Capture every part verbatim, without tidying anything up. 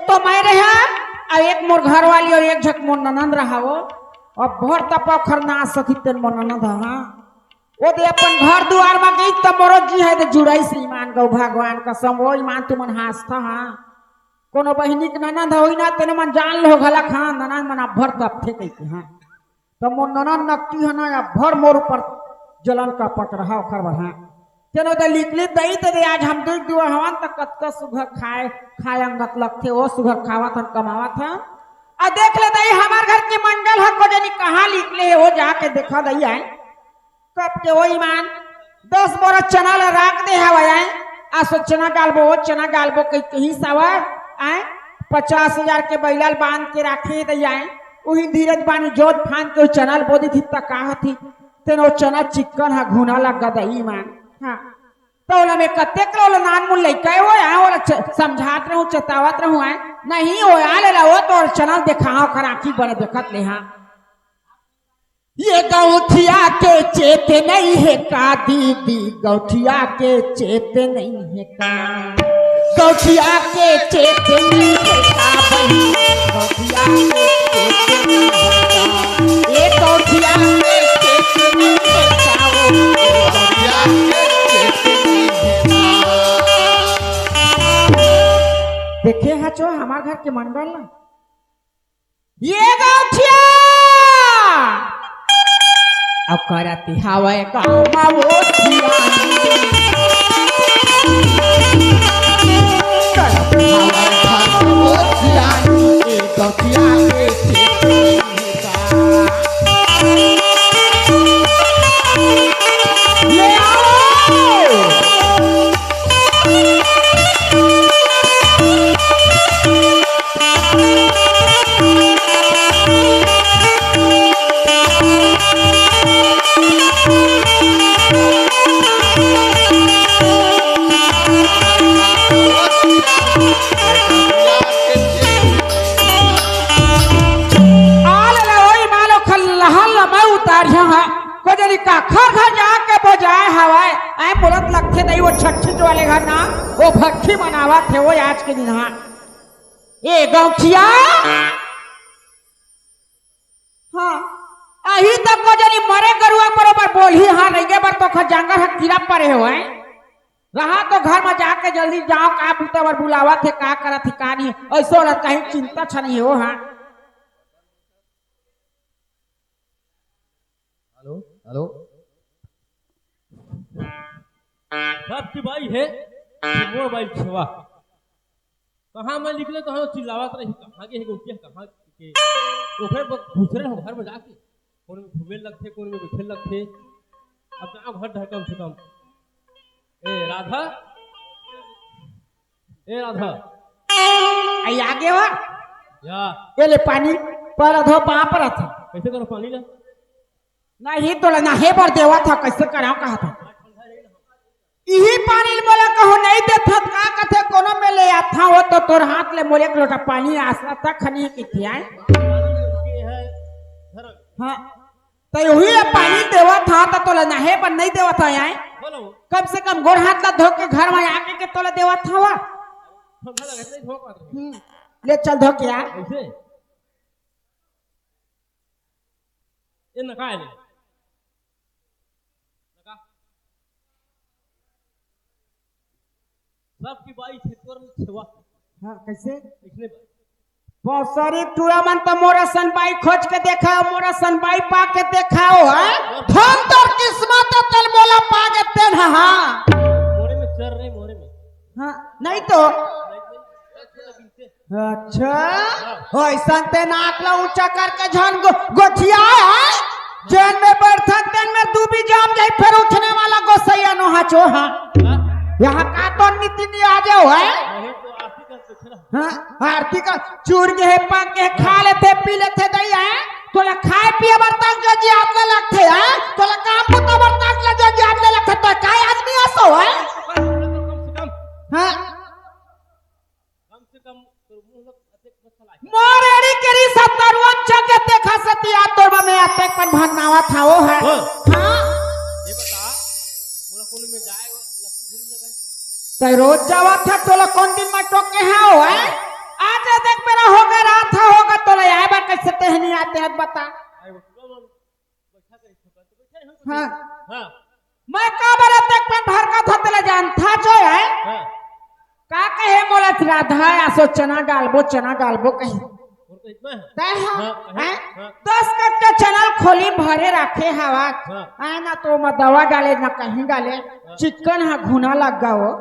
तो मैं रहा, अउ एक मोर घर वाली अउ एक झक मोर ननंद रहा वो। अब भर तपा खरनास सखी तेन मोर ननंद हा। वो दे अपन घर दुआर म गई त मोरो जी हे दे जुड़ाई से ईमान गौ भगवान कसम, वो ईमान तुमन हाँसथा हा। कोनो बहिनी के ननंद होई ना, तेने मन जान लो घलक हा, ननंद मन अब्भर तपथे कहिके हा। त मोर ननंद नकटी ह ना, अब्भर मोर ऊपर जलन कपट रहा ओकर बर हा। तेनो दे लिकली दई ते दे, आज हम दुख दुआ हवन त कतका सुघर खाए, खाए अंगत लगथे, ओ सुघर खावत हन, कमावत हन। आ देख ले दई, हमार घर के मंडल ह को जनी कहाँ लिकले हे, वो जाके देखा दई आए। कब के वो ईमान, दस बोरा चना ला राख दे हवय आए, आसो चना डालबो, वो चना डालबो कही, कही सावा आए, पचास हजार के बैलाल बांध के राखे दई आए, उही धीरज बानी जोत फान के वो चना ल बोदी थी त का हथी, तेन वो चना चिक्कन हा घुना लग गा दई ईमान। हाँ। त ओला मैं कतेक लो, ओला नान मुन लइका हे वो, आए, ओला च-, समझात रहूं, चेतावत रहूं, आए, नहीं हो, आ ले ला, वो तो चना देखा, ओखर आँखी बने देखत ले, हाँ। ये गौठिया के चेत नहीं है का दीदी, गौठिया के चेत नहीं है का, गौठिया के चेत नहीं है का बहिनी, गौठिया के चेत नहीं है का, ये गौठिया के चेत नहीं है का, वो गौठिया के चेत नहीं है का। देखे हा चो हमार घर के मंडल ला। ये गौठिया अब करती हवय गाँव म वो सियानी। करती हवय गाँव म वो सियानी, ए गौठिया के चेत नहीं हे का। ले आओ। आ ले ले, ओई मालो खल्लहल मैं उतारिया हा। को जनी काखर घर जाके बजाए हवय। आए बोलत लगथे दई वो छट्ठी वाले घर ना, वो भट्ठी मनावत हे वो आज के दिन हा। ए गौठिया। हाँ। अही तक को जनी मरे गरुआ बरोबर बोलही, हाँ, रेंगे बर तो खर जांगर ह कीड़ा परे हवय। रहा तो घर म जाके जल्दी जाओ, का बूता बर बुलावत हे, का करत हे, का नहीं, ऐसो वाला कहीं चिंता छ नहीं हो, हाँ। Hello, hello. सबके बाई हे, मोर बाई छेवा। कहाँ मैं निकले, कहाँ चिल्लावत रही, कहाँ के हे गौठिया, कहाँ के? ओकरे ब-, दूसरे हो घर में जाके, कोन में घूमे लगथे, कोन में बैठे लगथे। अब गाँव घर डहर कम से कम। ए राधा, ए राधा। आई आगे वा। या। ए ले पानी, पर अधो बाप रथ। कैसे करो पानी ला? नहीं, तोला नहाए बर देवत हव, कइसे कराव कहत हव? इही पानी ल मोला कहूँ नइ देथस का कथे, कोनो में ले आथव, वो तो तोर हाथ ले मोला एक लोटा पानी आसरा तक खनी किथे आय। हाँ, त उही ल पानी देवत हव, त तोला नहाए बर नइ देवत हव आय। कम से कम गोड़ हाथ ला धो के घर में आके के तोला देवत हव। हम्म, ले चल धो के आ। ये नका है ले। नका। सबकी बाई छेतवर में छेवा। हाँ, कैसे? इसने बाई। पौसरी टूरा मन त मोर असन बाई खोज के देखाव, मोर असन बाई पा के देखाव, हैं? धन तोर किस्मत हे, तेल मोला पा के तेन, हाँ। मोरे में चर नहीं, मोरे में। हाँ, नहीं तो। अच्छा, अइसन ते नाक ला ऊंचा करके झन गो-, गोठियाए हे, जेन में बैठन तेन में दूबी जाम जाई, फेर उठने वाला गोसैया नोहा चोहा। हाँ? यहाँ का तो नीति नियाजे हो है? नहीं तो आरती कर कुछ ना। हाँ, आरती कर चूर के है, पाक के है, खा लेथे, पी लेथे, दई है, तोला खाए पिए बर तक जो जियात ले लगथे है, तोला काम बुता बर तक ले जो जियात ले लगथे, तो काय आदमी असो है? कम से कम। हाँ। कम से कम तोर मुंह लग अतेक मत चला। मोर एड़ी के री सत्तरुआ चंगे देखा सती आ तोर में अतेक पन भंडावा था वो है। हाँ। हाँ? ये बता, मोला कौन में जाए वो लक्ष्मी झूल लगा? तै रोज जावा था तोला कौन दिन में टोके है वो है? आज याद बता। हाँ। हाँ। मैं का बरत एक पन भर का थतले जानथा जो है। हाँ। का कहे मोला राधा, आसो चना डालबो, चना डालबो कही। तय हा, हाँ, हैं? हाँ। दस कट्टा चना ल खोली भरे राखे हवा। हाँ। आय ना तो मैं दवा डाले ना कहीं डाले। हाँ। चिक्कन हा घुना लग गा वो।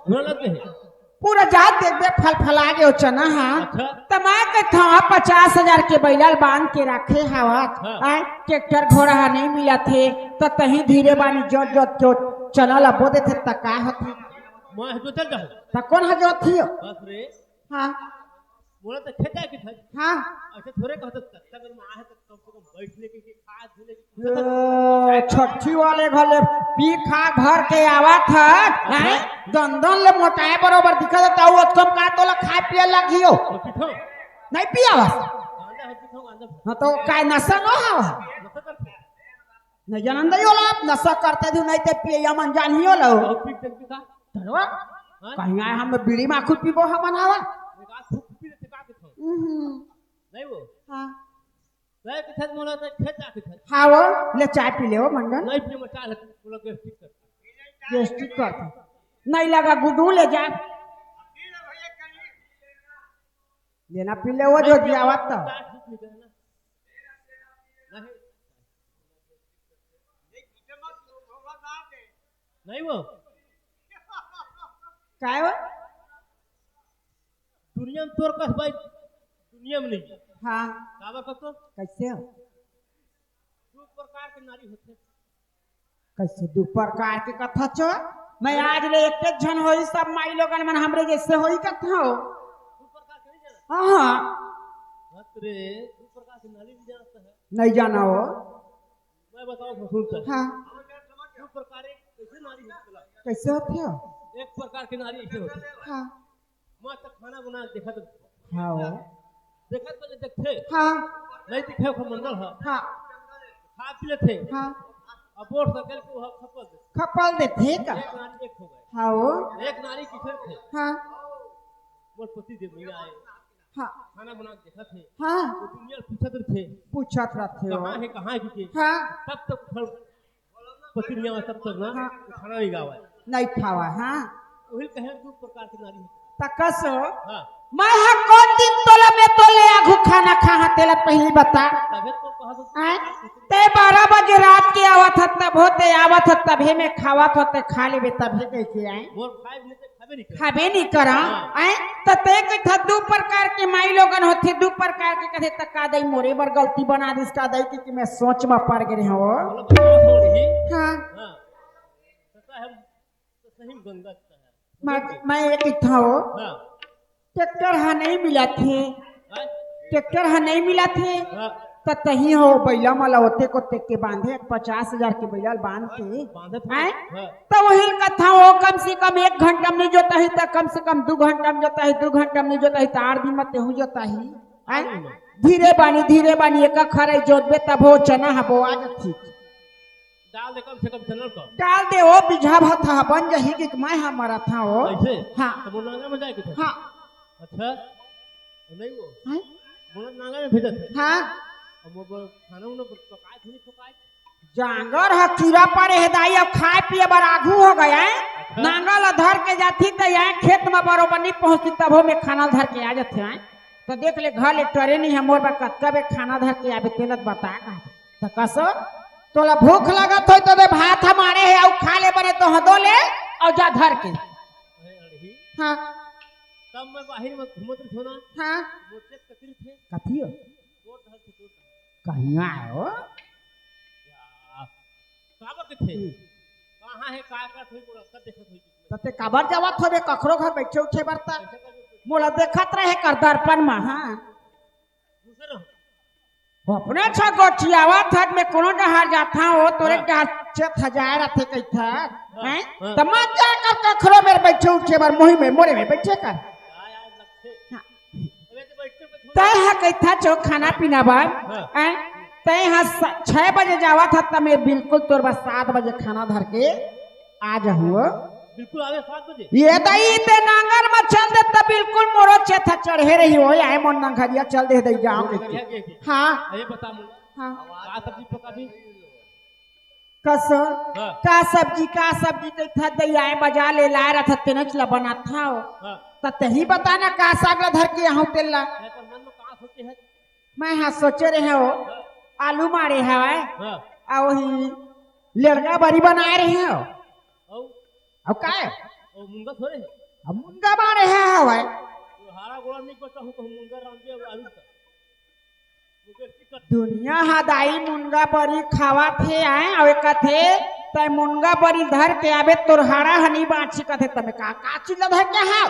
घुना लग गे हे। पूरा जात देखबे फलफला गे वो चना हा। अच्छा। त मैं कहत हँव पचास हजार के बइला ल बांध के राखे हवा। हाँ। आय, ट्रैक्टर घोड़ा हा नहीं मिलत हे, त तहीं धीरे बानी जोत जोत के वो चना ल बो देथे त का होथे? मैं जोतल जाहूँ। त कोन हा जोतही? बस रे। हाँ। मोला तो खेत जाए के था। हाँ। अच्छा थोड़े कहत तक तक में आहे त कम से कम बैठ ले के, के खा धो ले के। ए, छट्ठी वाले घर ले पी खा भर के आवत ह, हैं? दंदन ले मोटाए बरोबर दिखत ह, त वो कम का तोला खाए पिए लगियो। तो पीठो। नहीं पियावस। गांजा है पीठो, गांजा। हाँ, तो काय नशा न हो? नशा करते। नहीं जानन दई ओला, नशा करते तू नहीं ते पिए मन जानियो लो। और पी के पी का? धरवा? हाँ? कहीं आए हम बीड़ी माखुर पीबो हमन हवा। एक आध फूक पी लेते का के था? हम्म। नहीं वो? हाँ। गए के खेत मोला तो खेत जाके खेत। हाँ वो, ले चाय पी ले वो मंडन। नहीं पी, मैं चाय लेते, मोला गैस्ट्रिक करता। गैस्ट्रिक करता। नहीं लगा गुडू ले जा। लेना पी ले वो जो दियावत तो। नहीं। नहीं वो। काय वो? दुनिया में तोर कस भाई, दुनिया में नहीं। हाँ। काबर कस तो? कैसे हो? दू प्रकार के नारी होथे। कैसे दू प्रकार के कथा छो? मैं आज ले एक एक झन होई, सब माई लोगन मन हमरे जैसे होई कथा हो। दू प्रकार के नहीं जाना? हाँ, हाँ। बाप रे, दू प्रकार के नारी भी जानता है। नहीं जाना हो। मैं बताओ तो सुन तो। हाँ। दू प्रकार एक कैसे नारी होथे? कैसे होथे हो? एक प्रकार के नारी ऐसे होथे। हाँ। मस्त खाना बना के देखत। हाँ वो। देखत बने देखथे। हाँ। नहीं दिखे ओकर मंडल ह। हाँ। खा पी लेथे। हाँ। अब मोटरसाइकिल को ह खपल दे। खपल देथे का? एक नारी एक हो गए। हाँ वो। एक नारी किसे थे? हाँ। मोर पति देव नहीं आए। हाँ। खाना बना के देखत हे। हाँ। वो दुनिया पूछत रथे। पूछत रथे वो। कहाँ है, कहाँ है, क्योंकि हाँ। तब तक उठल पति नहीं आवा, तब तक ना हाँ। खाना नहीं गावा। नहीं खावा, हाँ। वही कहे दू प्रकार की नारी होती। त कस हो? हाँ। मैं हा कौन दिन तोला मैं तोले आघू खाना खाहा, तेला पहली बता। तबे तो कहा तो आय? ते बारह बजे रात के आवत ह, तब होते आवत ह, तभे में खावत होते खा लेबे, तभे कह के आए। मोर खाए भी नहीं तो खाबे नहीं करे। खाबे नहीं करा, हाँ। आय? त ते कथा दू प्रकार के माई लोगन होथे, दू प्रकार के कथे त का दई मोरे बर गलती बना दिस, का दई कि, कि मैं सोच में पड़ गए हूँ। मतलब, हाँ, थोड़ी। हाँ। हाँ। तो हम तो सही में गंगा का है। मैं, मैं ये कहता हूँ, हाँ। ट्रैक्टर हा नहीं मिला थे, हाँ। ट्रैक्टर हा नहीं मिला थे, हाँ। त तही हो बैला मला ओते को तेक के बांधे, पचास हजार के बैला ल बांध के, बांधत हैं? हाँ। त वही कथा हो, कम से कम एक घंटा में नहीं जोता ही, त कम से कम दू घंटा में जोता ही, दू घंटा में नहीं जोता ही, त आठ दिन में तेहू जोता ही, हैं? आठ दिन में। धीरे बानी, धीरे बानी, एक खरई जोतबे तब हो चना हबो आ जथी। डाल दे कम से कम चैनल का। डाल दे ओ, बीघा भर था, बन जाही कि मैं हा मरत हा ओ। ऐसे? हाँ। तो मोर नांगर में जाए के था। हाँ। अच्छा। नहीं वो। हैं? मोर नांगर में भेजत है। हाँ। अब मोर बर खाना उना पकाए थोड़ी पकाए। जांगर ह कीड़ा परे हे दाई, अब खाए पिए बर आघू हो गए हैं। अच्छा। नांगर ला धर के जाथी त यहाँ खेत में बरोबर नहीं पहुँचती, तभो में खाना धर के आ जाते हैं। तो देख ले घर ले टरे नहीं है, मोर बर कतका बे खाना धर के आबे तेला त बता का। त कसो, तोला भूख लगत होई तो दे भात हमारे हे, अउ खा ले बने तो हदो ले, अउ जा धर के। अरे अड़ही। हाँ। तब मैं बाहिर में घूमत रहिथों ना। हाँ। मोर चेत कतरी थे। कथी हो? तोर धर के तोर धर। कहिया है हो? या, काबर के थे? हम्म। कहाँ है, का करत होई, मोला सब देखत होई। त ते काबर जावत होबे कखरो घर बैठे उठे बर त? कैसे कर मोला देखत रहे कर दर्पण में, हाँ। दूसरे रहो। वो अपने अच्छा गोठियावा थक में कोनो डहार जाथा हो, तोरे हाँ। डहार चेत हजार आथे कहिथा, हाँ, हैं? हाँ। त मत जा कर कखरो मेर बैठे उठे बर, मोही में, मोरे में बैठे कर। हाँ, यार, लगथे। हाँ। अबे तो बैठ के कुछ तय हा कहिथा चो खाना पीना बर, हाँ। हैं? तय हा स-, छह बजे जावत हा, त मैं बिल्कुल तोर बर सात बजे खाना धर के आ जाहूँ। बिल्कुल आवे सात बजे। ये दई ते नांगर म चल दे त बिल्कुल मोरो चेथा चढ़े रही हो, आए मोर नंगरिया चल दे दई गाँव के। नंगरिया के, के। हाँ। अरे बता मुझे। हाँ। का सब्जी पका भी? कस? हाँ। का सब्जी, का सब्जी कहिथा दई आए बजार ले लाए रहा था, तेनच ला बनात हव। हाँ। त तेही बता ना का साग ला धर के आहूँ तेला। मैं तो मन में का सोचे है? मैं हाँ सोचे रहे हो, हाँ। आलू मारे हवय, हाँ। आ वही लेड़गा बरी बनाए रहे हो। अउ? अउ काय? अउ मुनगा थोड़े है? अब मुनगा मारे है हवय। तो हारा गोड़ा नहीं बचा हूँ, कहूँ मुनगा रांधे अउ आलू का। मुझे दिक्कत। दुनिया हा दाई मुनगा बरी खावत हे आए, अउ कथे, तै मुनगा बरी धर के आबे, तोर हारा ह नहीं बाँची कथे, तमे का, का चीज ला धर के हा?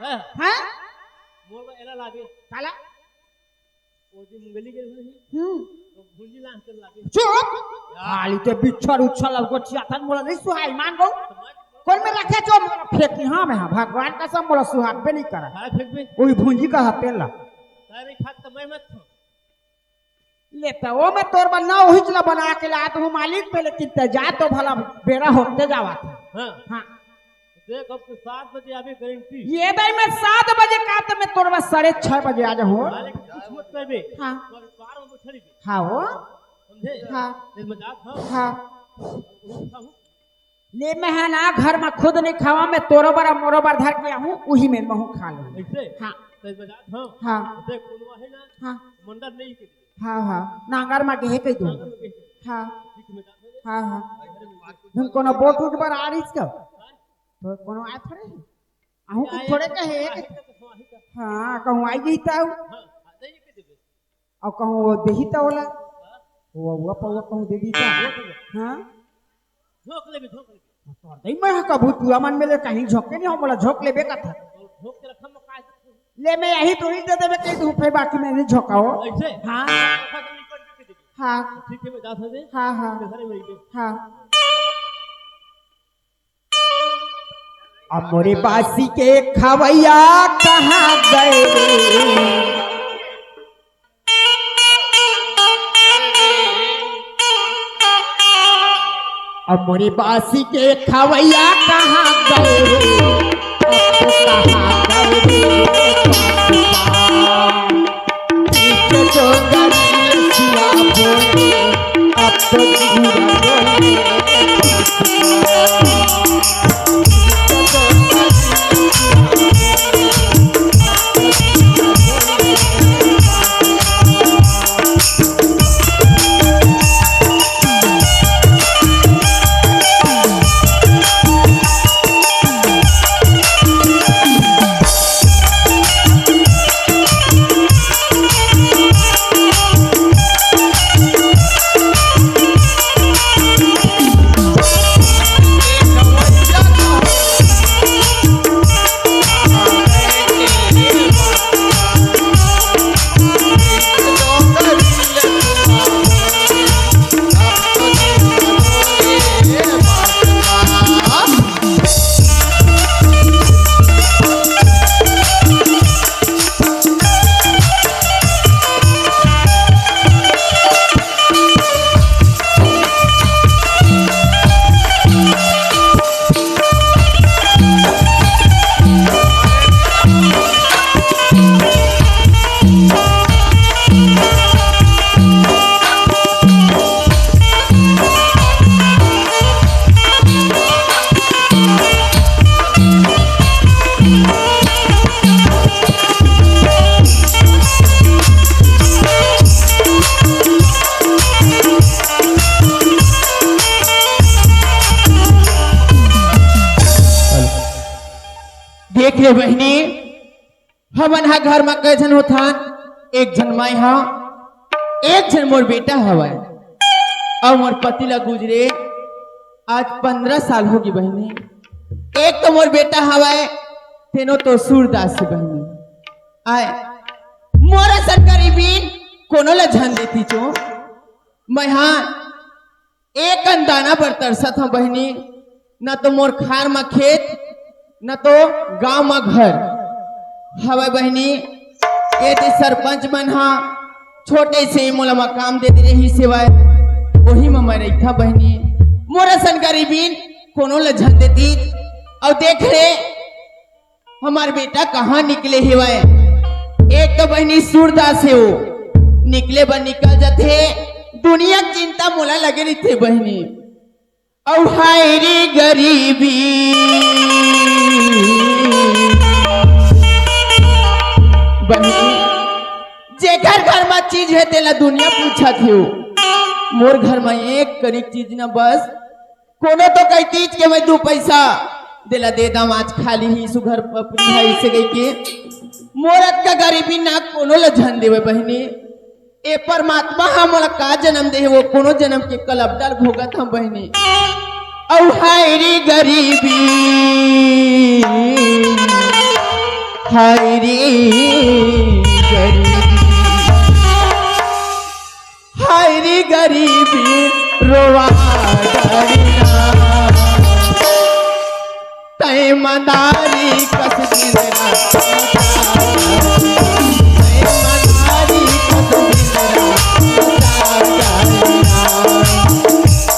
हाँ। हाँ? मोर ला एला लागे। काला? ओ दिन मुंगली गए हुए ही। हम्म। तो भुंजी लान कर लागे। चुप। खाली ते बिच्छर उच्छर लग गोठिया थन मोला नहीं सुहाई मान गो। कौन में रखे जो मोला फेंकी, हाँ, मैं, हाँ, भगवान कसम मोला सुहाग बे नहीं करा। सारे फेंक बे। वही भुंजी का हत्या ला। सारे खात तो मैं मत खाऊं। ले तो वो मैं तोर बना वही चला बना के ला तो हूँ मालिक पे, लेकिन ते जा तो भला बेरा होते जावा था। हाँ। हाँ। देख, अब तो सात बजे आवे गारंटी। ये भाई, मैं सात बजे का तो मैं तोर बस साढ़े छह बजे आ जाऊँ। मालिक कुछ मत करबे। हाँ। तो अभी पार में बैठल बे। हाँ हो। समझे? हाँ। देख, मैं जात हूँ। हाँ। उठा हूँ। ले मैं है ना, घर में खुद नहीं खावा, मैं तोरो बर मोरो बर धर के आहूँ, उही में महू खा लूँ। ऐसे? हाँ। तो मैं जात हूँ। हाँ। देख, कोनो है ना। हाँ। मंडल नहीं के। हाँ, हाँ। नांगर में गेहे कह दो। नांगर में गेहे। हाँ। ठीक में जात हूँ। हाँ, हाँ। अरे, मैं तुम कोनो बोट उठ पर आ रही इसका? तो कोनो आए थोड़े? आहूँ कुछ थोड़े कहे कि हाँ, कहूँ आई गई ताऊ। अउ कहूँ वो देही ता ओला। वो, वो पौवा कहूँ दे दी ता। हाँ? झोंक ले भी, झोंक ले भी। तो दई मैं कभू पूरा मन में ले कहीं झोंके नहीं हो, बोला झोंक ले बे कथा। और झोंक के रखा मैं काय से? ले मैं यही तो ही दे देवे कहीं तू, फिर बाकी मैं नहीं झोंकाओ। ऐसे? हाँ। हाँ। ठीक है, मैं जा सकते। हाँ, हाँ। हाँ। अब मोरे बासी के खवैया कहाँ गए? अब मोरे बासी के खवैया कहाँ गए? अब तो कहाँ गए रे बाबा? देख ले बहिनी, हमन ह घर म कई झन होथन, एक झन मैं ह, एक झन मोर बेटा हवय, अउ मोर पति ला गुजरे आज पंद्रह साल होगे बहिनी। एक तो मोर बेटा हवय, तेनो तो सूरदास हे बहिनी। आय, मोर असन गरीबी कोनो ला झन देती चो, मैं ह एक कन दाना बर तरसत हंव बहिनी, न तो मोर खार म खेत, न तो गांव म घर हवय बहिनी। ए दे सरपंच मन ह छोटे से मोला मकान दे दे रहिस हवय, ओही म मैं रहिथंव बहिनी। मोर असन गरीबी कोनो ल झन देतिस, अउ देख रे, हमर बेटा कहाँ निकले हेवय। एक तो बहिनी सूरदास हे, वो निकले बर निकल जथे, दुनिया के चिंता मोला लगे रहिथे बहिनी। अउ हाय रे गरीबी। बहिनी, जेकर घर म चीज हे, तेला दुनिया पूछत हे। मोर घर म एक कनिक चीज न बस, कोनो तो कहितिस के मैं दू पैसा देला दे दम, आज खाली ही सुघर पपरी है इसे कहिके। मोर अतका गरीबी ना कोनो ल झन देवे बहिनी। ए परमात्मा ह मोला का जन्म दे हे, वो कोनो जन्म के कलपटा ल भोगत हम बहिनी। अउ हाय रे गरीबी, हाय रे गरीबी, हाय रे गरीबी, रोवा डरना। तैं मदारी कस दिन रात, तैं मदारी कस दिन रात,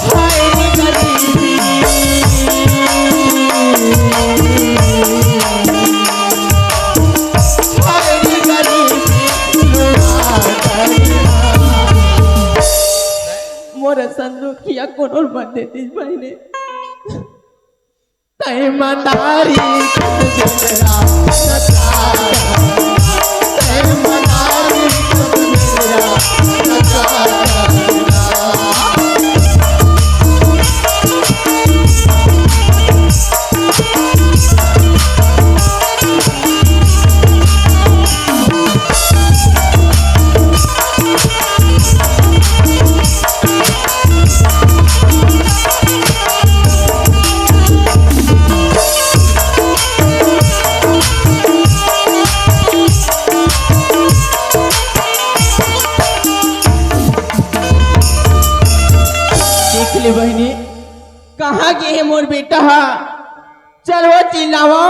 हाय रे गरीबी, हाय रे गरीबी, मोर संदूकिया कोनो बन देती बहिनी। तैं मदारी कस दिन रात, तैं मदारी कस दिन रात। देख ले बहिनी, कहाँ गे हे मोर बेटा हा? चल वो चिल्लावो,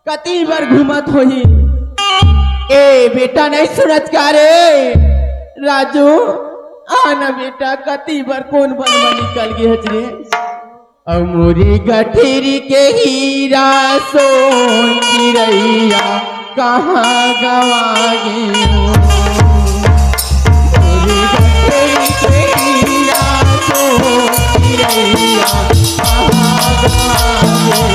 कति बर घूमत होही। ए बेटा, नहीं सुनत का रे? राजू, आ ना बेटा, कति बर कोन बन म निकल गे हच रे? अउ मोरी गठरी के हीरा सोन चिरैया कहाँ गवा गे हो? मोरी गठरी के हीरा सोन चिरैया कहाँ गवा गे हो?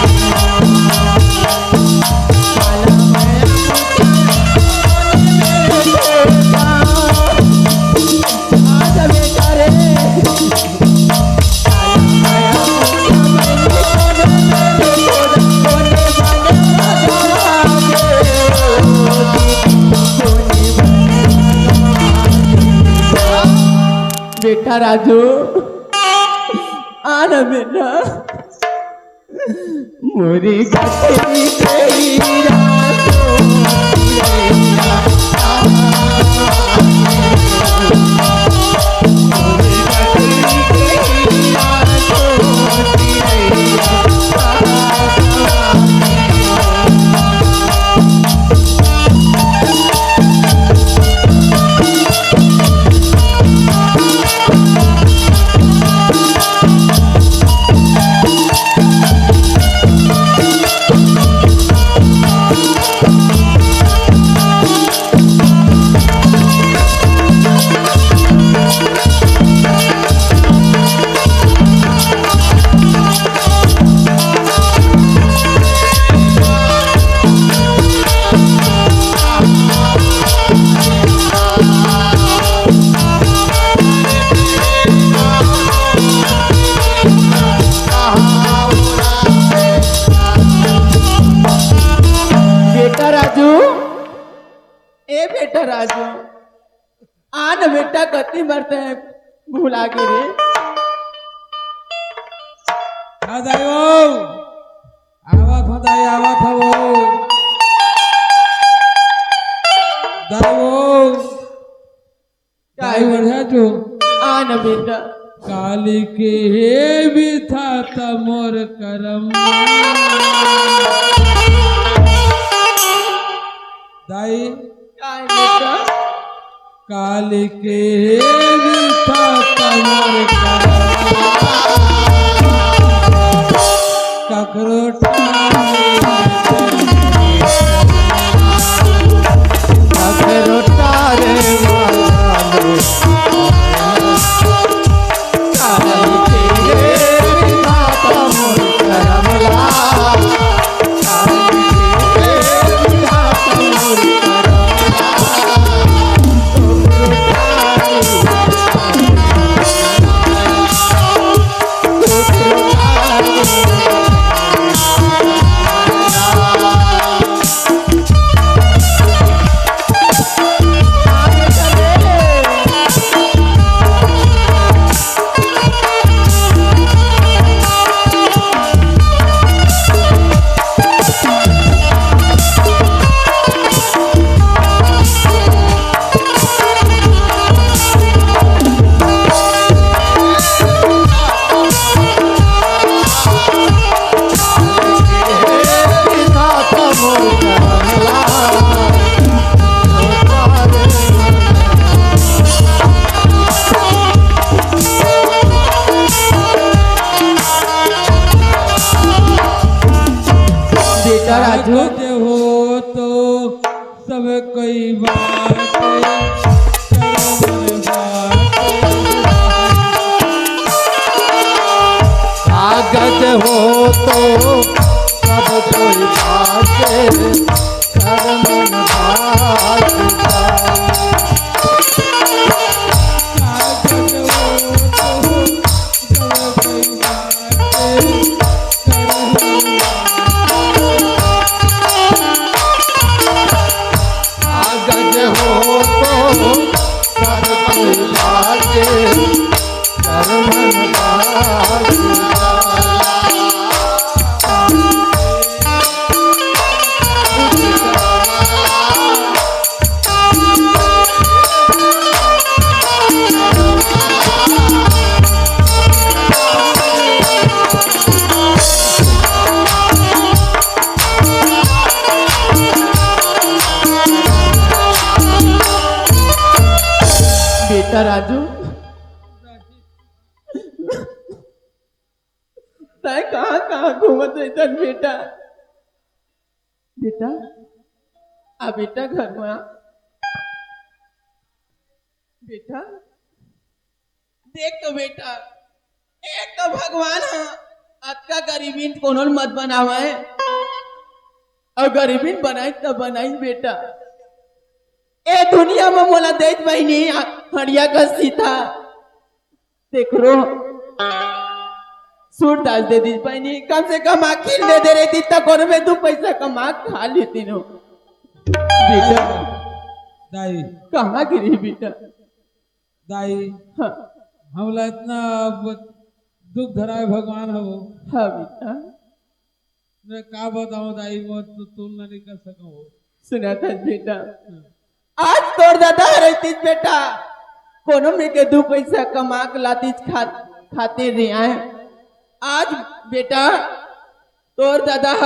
बेटा राजू, आ ना बेटा। मोरी गठरी के हीरा बेटा राजू, ए बेटा राजू, आ न बेटा, कति मरते हैं भुला गे रे। हाँ दाई वो, आवत हो दाई, आवत हो वो। दाई वो, दाई बढ़िया तू। आ न बेटा। काली के हे बिथा त मोर करम। दाई। काय बेटा? काली के हे बिथा त मोर करम। ककरो कागज हो तो सब कोई बाटे, कर्मन बाटे। कागज हो तो सब कोई बाटे, कर्मन कागज हो तो सब कोई बाटे, कर्मन बाटे। बेटा राजू, तैं कहाँ कहाँ घूमत रहिथस बेटा? बेटा, आ बेटा घर में आ। बेटा, देख तो बेटा, एक तो भगवान ह अतका गरीबी कोनो ल मत बनावय, अउ गरीबी बनाई त बनाई बेटा, ए दुनिया म मोला देत बहिनी हड़िया का सीता। देख रो, सूरदास दे दीस बहिनी, कम से कम आखिर दे दे रहितिस त कोनो में दू पैसा कमा खा लेतिन हो। बेटा, दाई। कहाँ गिरी बेटा? दाई, हाँ। हमला इतना अब दुख धराए भगवान हवो। हाँ बेटा। मैं का बताऊं दाई, मैं तो तुलना नहीं कर सकूं। सुनत हस बेटा, हाँ। आज तोर दादा रहितिस बेटा, कोनो में के दू पैसा कमा के लातिस खा, खाते रे आए। आज बेटा, तोर दादा ह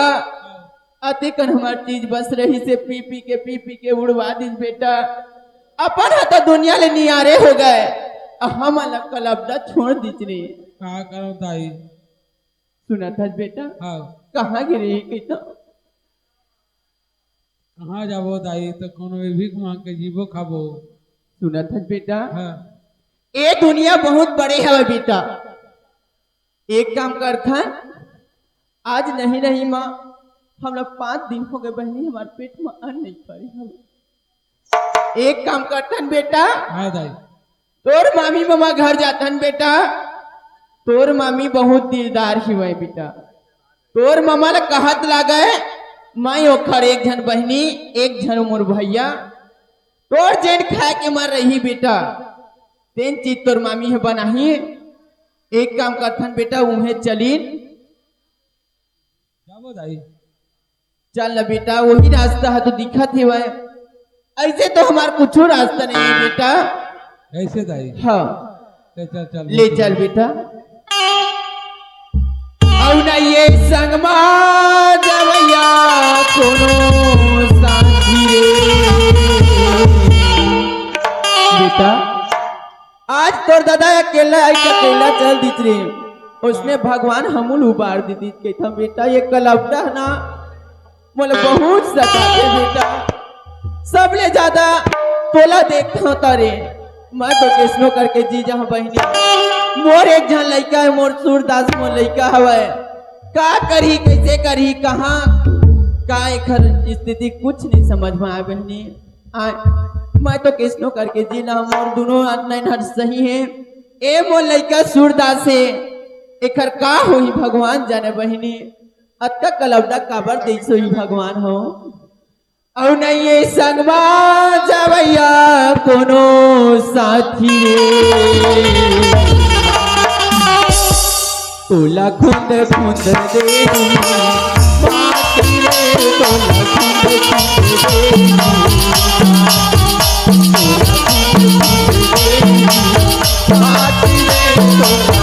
अतेकन हमर चीज बस रहिसे, पी पी के, पी पी के उड़वा दिस बेटा। अपन ह तो दुनिया ले नियारे हो गए, अउ हमन ला कलबदा छोड़ दिस रे। का करो दाई? सुनत हस बेटा? हाँ। कहाँ गिरे हे कहिथंव? कहाँ जाबो दाई, तो कोनो में भीख मांग के जीबो खाबो। सुनत हस बेटा? हाँ। ए दुनिया बहुत बड़े हवे बेटा। एक काम करथन, आज नहीं नहीं माँ, हमला पाँच दिन हो गए बहिनी, हमार पेट में अन्न नहीं पड़े हवे। एक काम करथन बेटा, हाँ दाई। तोर मामी ममा घर जाथन बेटा, तोर मामी बहुत दिलदार हिवय बेटा। तोर ममा ल कहत लागय, मैं ओखर एक झन बहिनी, एक झन मोर भैया, तोर जेन खाए के मन रही बेटा, तेन चीज तोर मामी ह बनाही। एक काम करथन बेटा, उहें चलिन। जाबो दाई। चल न बेटा, वही रास्ता ह तो दिखत हेवय, ऐसे तो हमार कुछू रास्ता नहीं है बेटा। कैसे दाई? हाँ। चल, चल, चल, ले चल बेटा। अउ न ये संग मा जवैया कोनो साथी रे। बेटा, आज तोर दादा अकेला, अकेला चल दिस रे, उसने भगवान हमू ल उबार दे दिस। कहिथंव बेटा, ये कलबदा ना मोला बहुत सताथे बेटा, सबले ज्यादा तोला देखथंव त रे, मैं तो कइसनो करके जी जाहूं बहिनी। मोर एक झन लइका हे, मोर सूरदास मोर लइका हवय, का करही, कइसे करही, कहाँ का एखर स्थिति कुछ नहीं समझ में आय बहिनी। आय, मैं तो कइसनो करके जी ला, मोर दुनों नैन हर सही हे। ए मोर लइका सूरदास हे, एखर का होही भगवान जाने बहिनी। अतका कलबदा काबर देइस होही भगवान हो। अउ नहीं ये संग मा जवैया कोनो साथी रे। तोला खुंद खुंद दे माटी रे, तोला खुंद खुंद दे माटी रे, तोला खुंद खुंद दे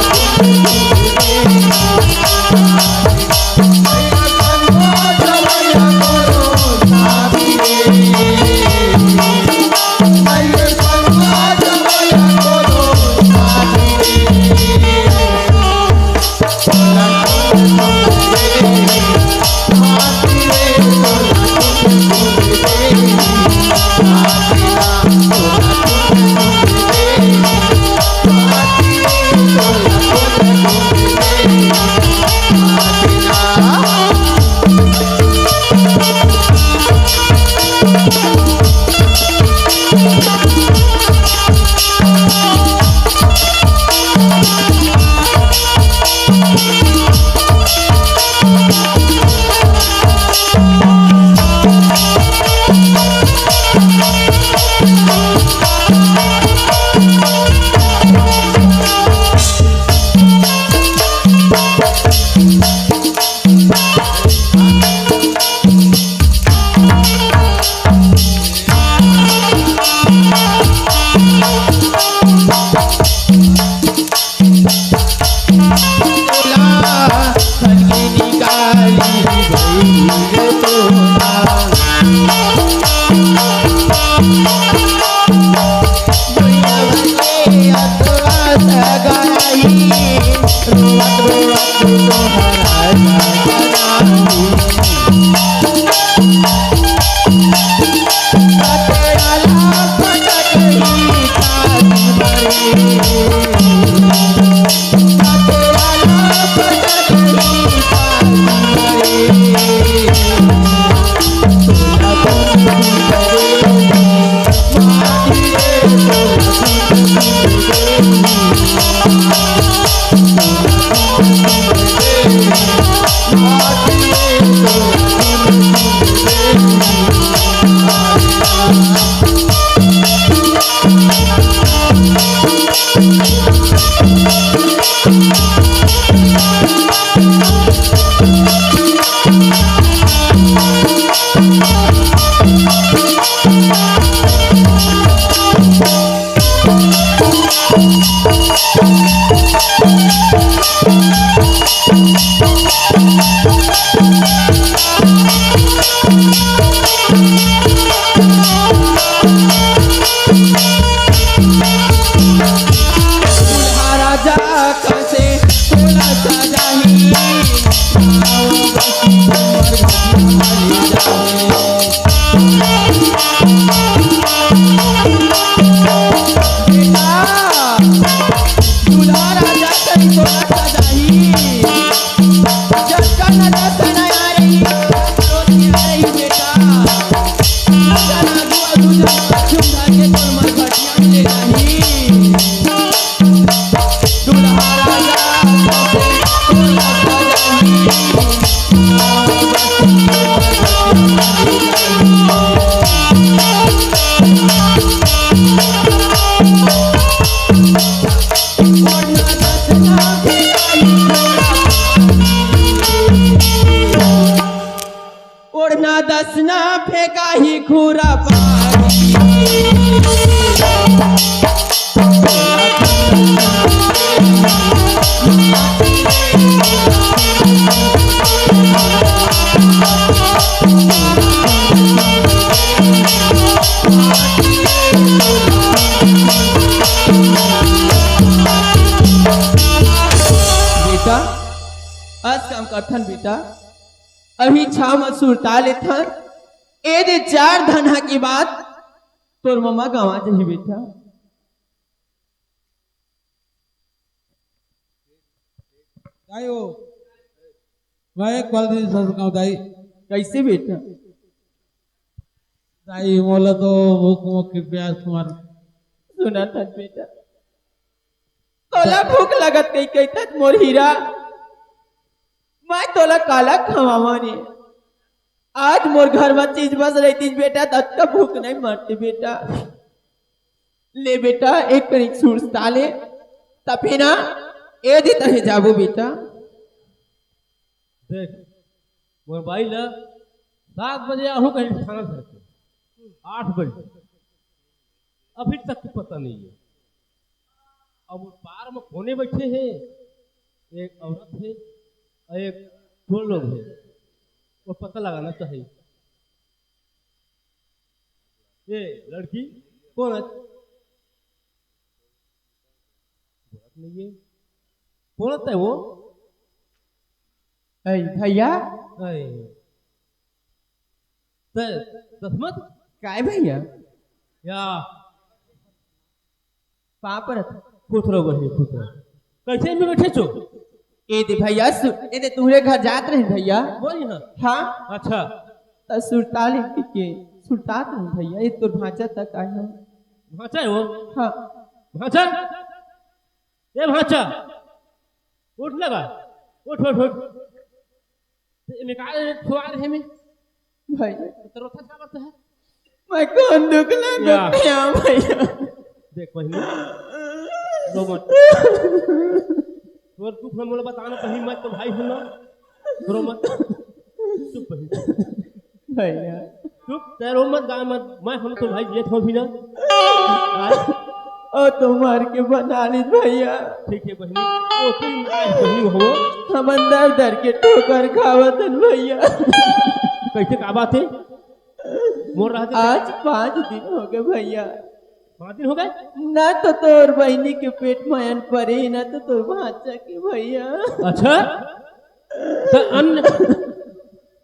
खुरापाती। बेटा, आज काम करथन बेटा, अभी छाव म सुरता लेथन, ए दे चार धनहा के बाद तोर ममा गंवा जही बेटा। दाई हो, मैं एक पल दिन सच कहूं दाई। कइसे बेटा? दाई, मोला तो भूख मौत के प्यास मार। सुनत हस बेटा, तोला भूख लगत कही कहिथस मोर हीरा, मैं तोला काला खवावं रे? आज मोर घर म चीज बस रहितिस बेटा, त अतका भूख नइ मरते बेटा। ले बेटा, एक कनिक सुरता ले, तभे ना ए दे तहे जाबो बेटा। देख, मोर बाई ल सात बजे आहूं कहिके थाना धर के, आठ बजे, अभी तक के पता नइ हे। अब वो पार म कोने बइठे हे, एक औरत हे अउ एक टोल लोग हे, वो पता लगाना चाही। ये लड़की कोन हे? बोलत नइ हे। कोन हे वो? अई भइया। अई। ते दसमत? काय भइया? या। पाँव परत। खुश रहो बहिनी, खुश रहो। कइसे में बइठे हस? ए दे भइया, सु-, ए दे तुंहरे घर जात रहेन भइया। बोल ना। हाँ। अच्छा। त सुरता ले के, सुरतात रहेन भइया, ए तोर भांचा तक आय हंव। भांचा हे वो? हाँ। भांचा? ए भांचा, उठ ना गा, उठ, उठ, उठ। ते एमे का, ए, खुआर हे में? भइया। तो रोथा का बात हे? मैं कोन दुख ला या। दुख हे, हाँ भइया। देख बहिनी, रो मत। तोर दुख ल मोला बताना पड़ही, मैं तो भाई हंव ना। रो मत। चुप बहिनी। भइया। चुप, ते रो मत, गा मत, मैं हंव तो भाई, ये थो भी ना। ओ तो मार के बना लीस भइया। ठीक हे बहिनी, ओ तुम आज बहिनी हो। हमन दर दर के ठोकर खावत हन भइया। कइसे, का बात हे? मोर रहते आज पाँच दिन होगे भइया। पाँच दिन होगे? ना तो तोर बहिनी के पेट म अन्न परे, ना तो तोर भांचा के भइया। अच्छा? त अन्न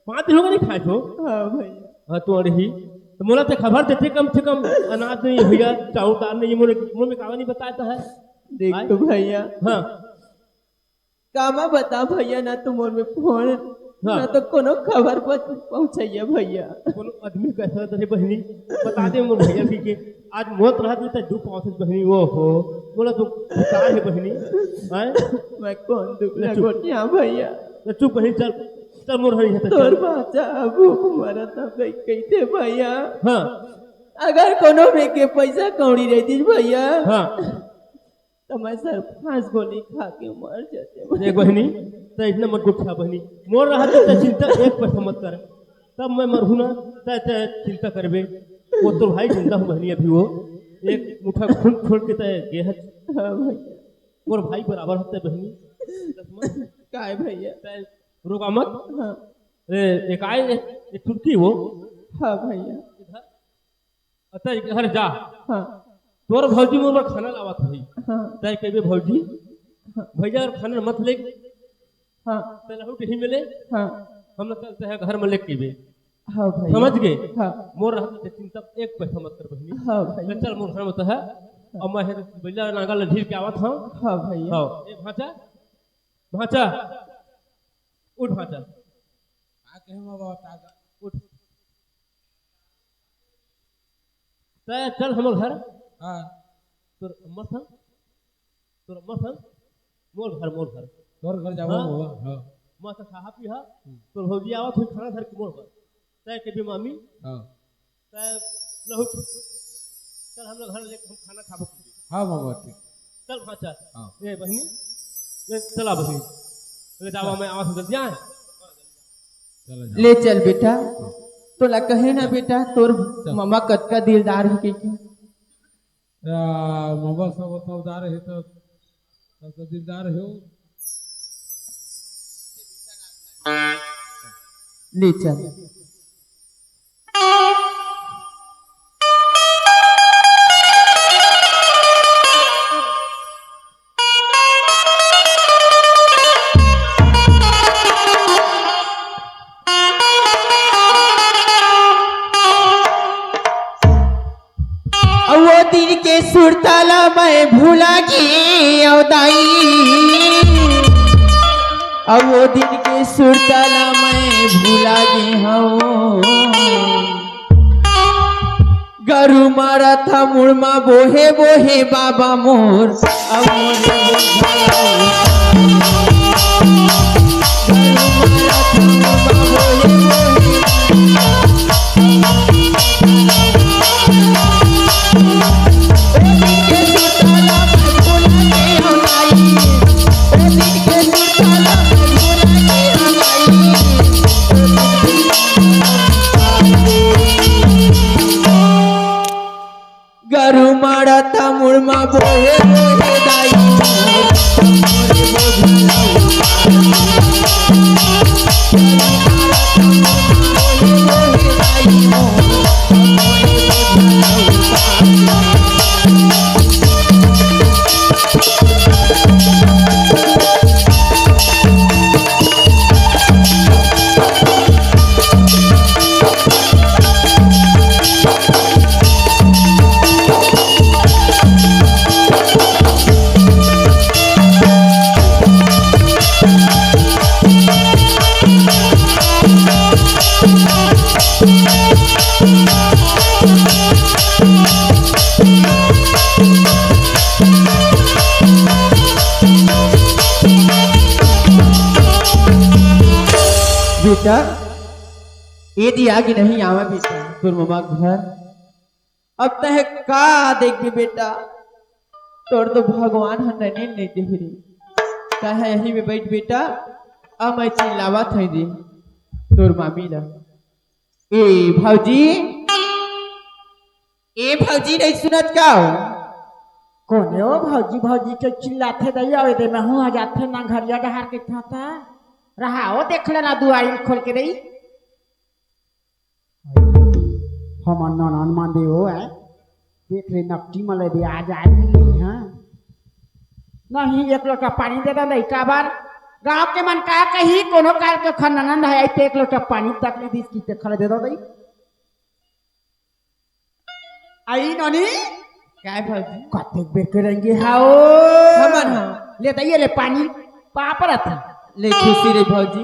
पाँच दिन होगे नइ खाय हस? हाँ भइया। हाँ, तो अड़ही। त मोला ते खबर देते कम से कम, अनाज नइ हे भइया, चाउर दाल नइ हे, मोर, मोर में काबर नइ बताय तैं? देख आय? तो भइया। हाँ। कामा बता भइया, ना तो मोर में फोन, हाँ। ना तो कोनो खबर पहुंचइया भइया। कोनो आदमी कइसे रहे बहिनी, बता दे मोर भइया के, के आज मौत रहत त दुख पावत बहिनी, ओ हो, मोला तो का हे बहिनी, हैं? मैं कोन दुख ले ला चुप। गोठिया भइया। ले चुप बहिनी, चल, चल मोर हरी हे, चल। तोर भांचा भूख मरत हे कहिथे भइया। हाँ। अगर कोनो में के पइसा कौड़ी रहितिस भइया। हाँ। त मैं सरफास गोली खा के मर जातेंव। देख बहिनी, तैं अतना मत गोठिया बहिनी। मोर रहत तैं चिंता एक पैसा मत कर। तब मैं मरहूं ना, तैं, तैं चिंता करबे। वो तोर भाई जिंदा हे बहिनी अभी वो। एक मुठा खून छोड़ के तैं गे हस। हाँ भइया। मोर भाई बराबर हे तैं बहिनी। काय भइया? तैं रोगा मत। हाँ। ए, एक आय, एक, एक चुटकी वो। हाँ भइया। इधर। अच्छा, एक घर जा। हाँ। तोर भौजी मोर बर खाना लावत होही। हाँ। तैं कहिबे, "भौजी, हाँ। भइया अउ खाना मत ले।" हाँ। तैं लहू कहीं मिले। हाँ। हम लोग चलते हैं घर में लेके कहिबे। हाँ भइया। समझ गे? हाँ। मोर रहत ते चिंता एक पैसा मत कर बहिनी। हाँ भइया। चल, चल मोर घर में तो हे। हाँ। अउ मैं हे बइला नांगर ल ढील के आवत हंव। हाँ भइया। हाँ। ए भांचा, भांचा, उठ भांचा। का कहे माँ बाबा, ताजा। उठ। तैं चल हमर घर। हाँ। तोर अम्मा संग, तोर अम्मा संग, मोर घर, मोर घर। तोर घर जाबो हाँ। बाबा, हाँ। मस्त खा पी हा, हम्म। तोर भौजी आवत होही खाना धर के मोर बर। तैं कहिबे मामी, हाँ। तैं लहू, चल हम लोग घर ले, हम खाना खाबो। हाँ बाबा, ठीक। चल भांचा। हाँ। ए बहिनी, ले चला बहिनी। ले जावा, हाँ। मैं आवत हंव जल्दी आय। चला जा। ले चल बेटा। हाँ। तोला कहे ना बेटा, तोर ममा कतका दिलदार हे कहिके। आ, ममा सब समझदार हे तो, सब तो दिलदार हे। ले चल। अउ वो दिन के सुरता ला मैं भुला गे हंव दाई, अउ वो दिन के सुरता ला मैं भुला गे हंव। गरू मारत हा मुड़ मा बोहे बोहे बाबा मोर, अउ मोर बोहे बोहे। गरू मारत हा मुड़ मा बोहे बोहे। ओ दिन के सुरता ला मैं भुला गे हंव दाई, ओ दिन के सुरता ला मैं भुला गे हंव दाई। गरू मारत हा मुड़ मा बोहे बोहे दाई। बेटा, ए दे आगे नहीं आवा बेटा, तोर ममा घर। अब तैं का देखबे बेटा, तोर तो भगवान ह नैन नइ दे रे। तैं ह यही में बइठ बेटा, अब मैं चिल्लावत हंव दे तोर मामी ला। ए भौजी, ए भौजी, नइ सुनत का हो? कोन हे ओ भौजी, भौजी के चिल्लाथे दई, अउ एदे महूं आ जाथे ना घरिया डहार के थाता। रहा ओ, देख लेना दुआरी खोल के दई। हमर ननन मन दे ओ, आय। देख ले नकटी मले दे, आ जाए मिले, हाँ। नहीं, एक लोटा पानी दे दे दई, काबर? गांव के मन का कही, कोनो काल के खन ननन है, आय ते एक लोटा पानी तक नइ दिस कि ते खले दे दे दई। आई नोनी? काय भौजी? कतेक बेर के रेंगे हव? हमन ह। ले त ये ले पानी, पाप रथ। ले खुशी रे भौजी।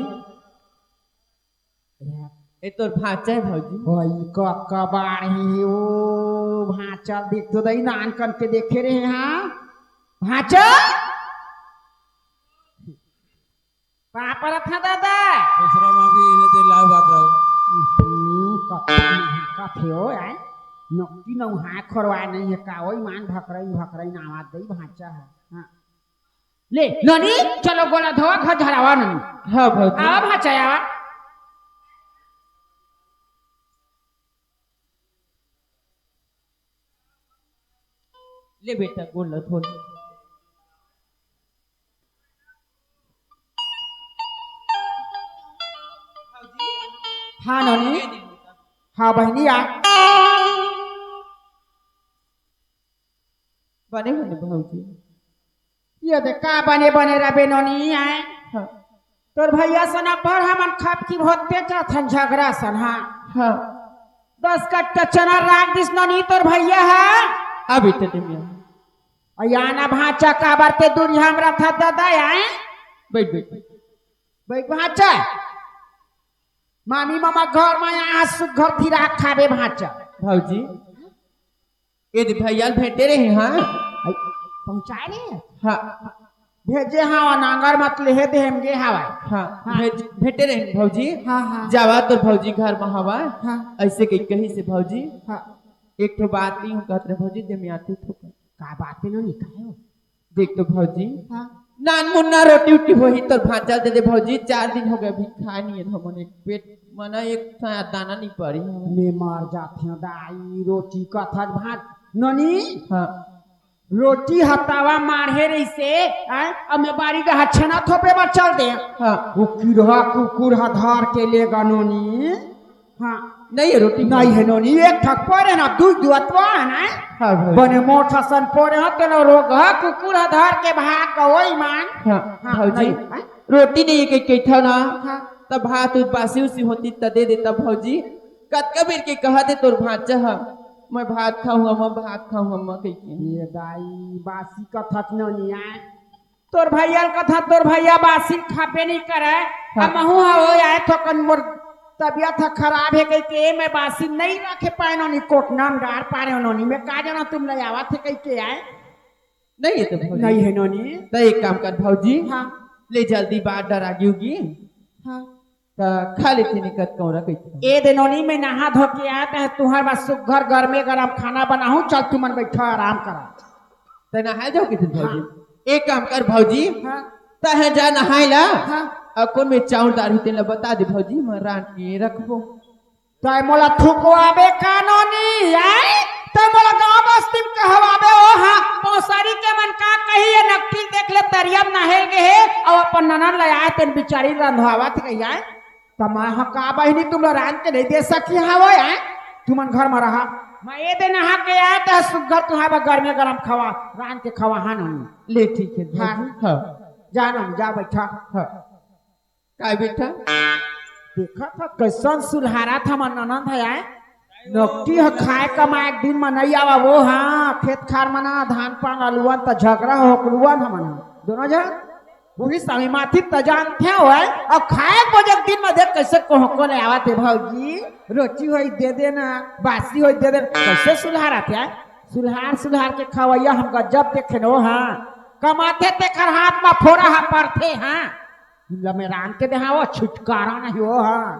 ए तोर भांचा हे भौजी। ओई कक्का बाढ़ी ओ भांचा देख तो दई नान कन के देखे रहे हाँ। भांचा? पापा रथा दादा। दूसरा मा भी इन्हें दे लाभ बात रहो। हम्म, कथे, कथे हो, आय? नक्की नौ हाथ खोरवाए नहीं है का? ओई मान भकरई, भकरई नावात दई भांचा है। हाँ। ले, नोनी, चलो गोला धोवा, घर झरावा नोनी। हाँ, भौजी। आवा भांचा, आवा। ले बेटा, गोला धो ले। हाँ, नोनी। हाँ, बहिनी, आ। बने बने भौजी। ये दे का बने बने रबे नोनी आय। हाँ। तोर भैया सन अब्बड़ हमन खप की होते जाथन झगड़ा सन, हाँ। हाँ। दस कट्टा चना राख दिस नोनी तोर भैया हा। अभी तो दुनिया। अया ना भांचा काबर ते दुनिया हमरा था दादा आय। बैठ, बैठ, बैठ। बैठ भांचा। मामी मामा घर मा आज सुग्घर फिरा खाबे भांचा। भौजी, ए दे भैया ल भेंटे रहे, हाँ? आई, पहुंचाए रहे? हाँ। भेजे हवा, नांगर मत लेहे दे, हम गे हवा। हाँ, हाँ। भेज, भेंटे रहे भौजी। हाँ, हाँ। जावा तोर भौजी घर मा हवा। हाँ। ऐसे कही, कही से भौजी। हाँ। एक ठो बात नहीं हूँ कहत रहे भौजी, दे मैं आती थोक। का बात है नोनी, काहे हो? देख तो भौजी। हाँ। नान मुन्ना रोटी उटी होही तोर भांचा दे दे भौजी, चार दिन हो गए अभी खाए नहीं है हमन एक पेट मना एक ठा दाना नहीं पड़ी है। मैं मर जाथे दाई, रोटी कथच भात नोनी। हाँ। रोटी ह तवा माढ़े रहिसे, आय? अब मैं बारी डहर छेना थोपे बर चल दे। हाँ। वो किरहा कुकुर ह धर के लेगा नोनी। हाँ। नहीं है रोटी। नहीं है नोनी, एक ठक परे ना, दुई दुआ तो है ना। हाँ भाई। बने मोटा सन परे ह, तेला रोगहा कुकुर ह धर के भाग गो ईमान। हाँ, हाँ, भौजी, नहीं, हाँ? रोटी नहीं है कहिथव ना। हाँ। तब भात उत बासी उसी होतिस त दे देता भौजी। कतका बेर के कहत हे तोर भांचा ह, "मैं भात खाहूं अम्मा, भात खाहूं अम्मा" कहिके। ये दाई, बासी कथच नोनी आय। तोर भैया ल कथंव, तोर भैया बासी खाबे नहीं करे। हाँ। अब महूं ह ओ आय थोकन मोर तबियत ह खराब हे कहिके मैं बासी नहीं रखे पाए नोनी, कोटना म डार पारे नोनी, मैं का जानंव तुम ले आवत हे कहिके आय। नहीं है तो भौजी। नहीं है नोनी। त एक काम कर भौजी। हाँ। ले जल्दी बाहर डरा गियोगी। हाँ। त खा लेथे निकत कौरा कहिथे। ए दे नोनी, मैं नहा धो के आत हंव, तुंहर बर सुग्घर गरमे गरम खाना बनाहूं, चल तुमन बइठा आराम करा। त नहाय जाओ किथे भौजी? हाँ। एक काम कर भौजी, हाँ। तैं जा नहाय ला, हाँ। अउ कोन में चाउर दार हे तेला बता दे भौजी, मैं रांध के रखबो। तैं मोला थुकवाबे का नोनी, आय? तैं मोला गांव बस्ती म कहवाबे, ओ हाँ, पौसरी के मन का कही, ये नकटी ल देख ले, तरिया म नहाय ल गे हे, अउ अपन ननद ल आय, तेन बिचारी ल रंधवावत कही आय। त मैं ह का बहिनी तुमला रांध के नहीं दे सकी हवय, हैं? तुमन घर म रहा। मैं ए दे नहा के आय त सुग्घर तुंहर बर गरमे गरम खवा, रांध के खवा, हाँ नोनी। ले ठीक है हाँ। भौजी। हाँ। जा नोनी, जा बइठा। हाँ। काय बेटा? देखत ह कइसन सुलहारत हमर ननद ह आय। नकटी ह खाय कमाय के दिन म नहीं आवा वो, हाँ, खेत खार म ना धान पान लुवन त झगड़ा होकलुवन हमन ह। दोनों झन उही समीमाथी त जानथे होय, अउ खाए बजे दिन म देख कइसे कोहको ले आवत हे, "भौजी, रोटी होई दे देना, बासी होई दे देना।" कइसे सुलहारत हे? सुलहार, सुलहार के खवइया हम गजब देखे न हो, हाँ। कमाथे तेखर हाथ म फोरा हा परथे, हाँ। इमला में रांध के देहावो, छुटकारा नहीं हो, हाँ।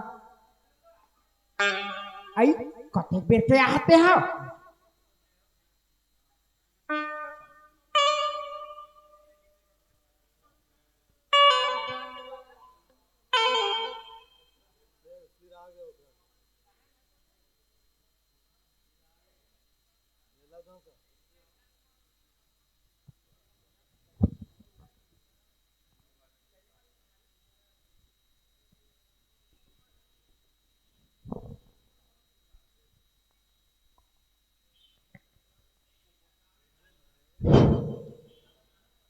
आई, कतेक बेर के आहते हो?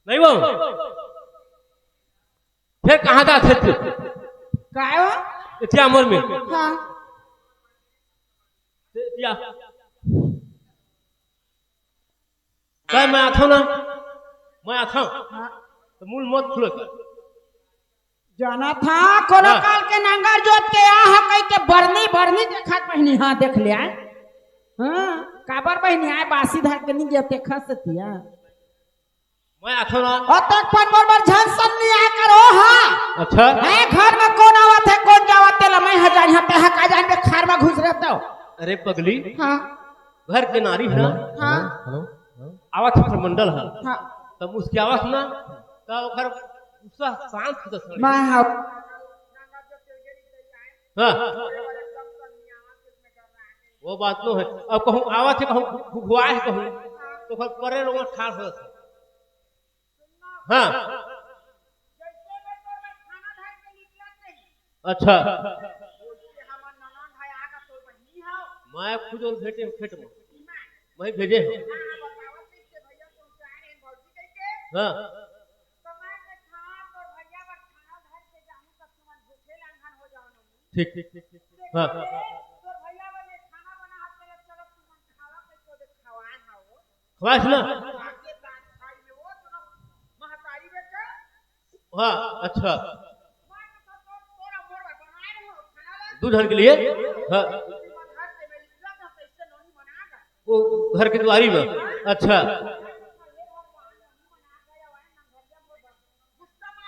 नहीं वो। फिर कहाँ था खेत? काय हो? इतिया मोर में। हाँ। इतिया। काय मैं आथव ना? मैं आथव। हाँ। त मुल मत खुलो कर। जाना था, कोनो हाँ। काल के नांगर जोत के आ हा कहि के बरनी, बरनी देखत बहिनी, हाँ, देख ले आय। हाँ, काबर बहिनी आय, बासी धर के नहीं जोते खस तिया। मैं आथव ना। अउ तक पन मोर बर झन सन नहीं आय करो, हाँ। अच्छा। है घर में कौन आवत है, कौन जावत, तेला मैं ह जानी, हाँ, ते ह का जान के खार में घुस रहता हो। अरे पगली। हाँ। घर के नारी है ना? हेलो, हाँ। Hello, hello. आवत है मंडल है। हाँ। तब उसकी आवत ना, तब ओकर गुस्सा शांत हो जाता है। मैं हाँ। हाँ। वो बात नो है। अब कहूँ आवत है, कहूँ घुघुआ है, कहूँ तो ओकर परे रोमा ठाढ़ हो जाता है। हाँ। अच्छा। मैं खुद ओला भेजे हूँ खेत में। मैं भेजे हूँ। हाँ। ठीक, ठीक, ठीक, ठीक। हाँ। खवास ना। हाँ, अच्छा। दू झन के लिए? हाँ। वो घर के दुआरी में। अच्छा।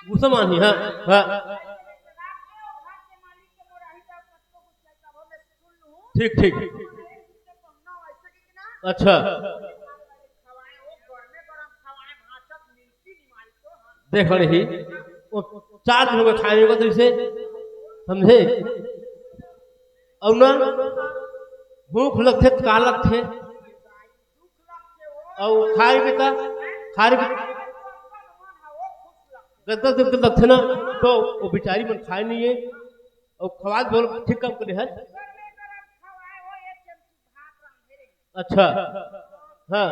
गुस्सा मानी, हाँ, हाँ। ठीक, ठीक। अच्छा। देख रही, वो चार दिन हो गए खाए को, तो इसे समझे? अउ ना, भूख लगथे त का लगथे? अउ खाए बेटा, खाए बेटा, गदगद जब तक लगथे ना, तो वो बिचारी मन खाए नहीं है। अउ खवाल बोल ठीक काम करे है। अच्छा। हाँ।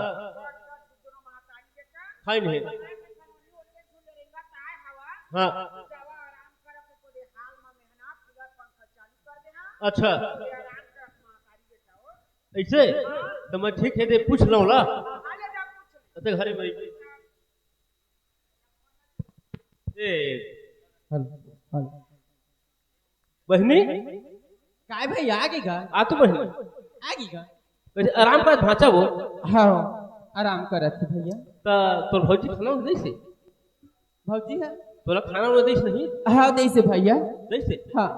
खाए नहीं। हाँ। अच्छा। ऐसे? तो मैं ठीक है दे पूछ लूँ ला। अते घरे में। ए। Hello, hello. बहिनी? काय भैया, आ गई का? आ तो बहिनी। आ गई का? अरे, आराम कर भांचा वो। हाँ, आराम करत हे भैया। त तोर भौजी खाना उना देइस हे? भौजी है? तोला खाना उना देइस नहीं? हाँ, देइस हे भैया। देइस हे? हाँ।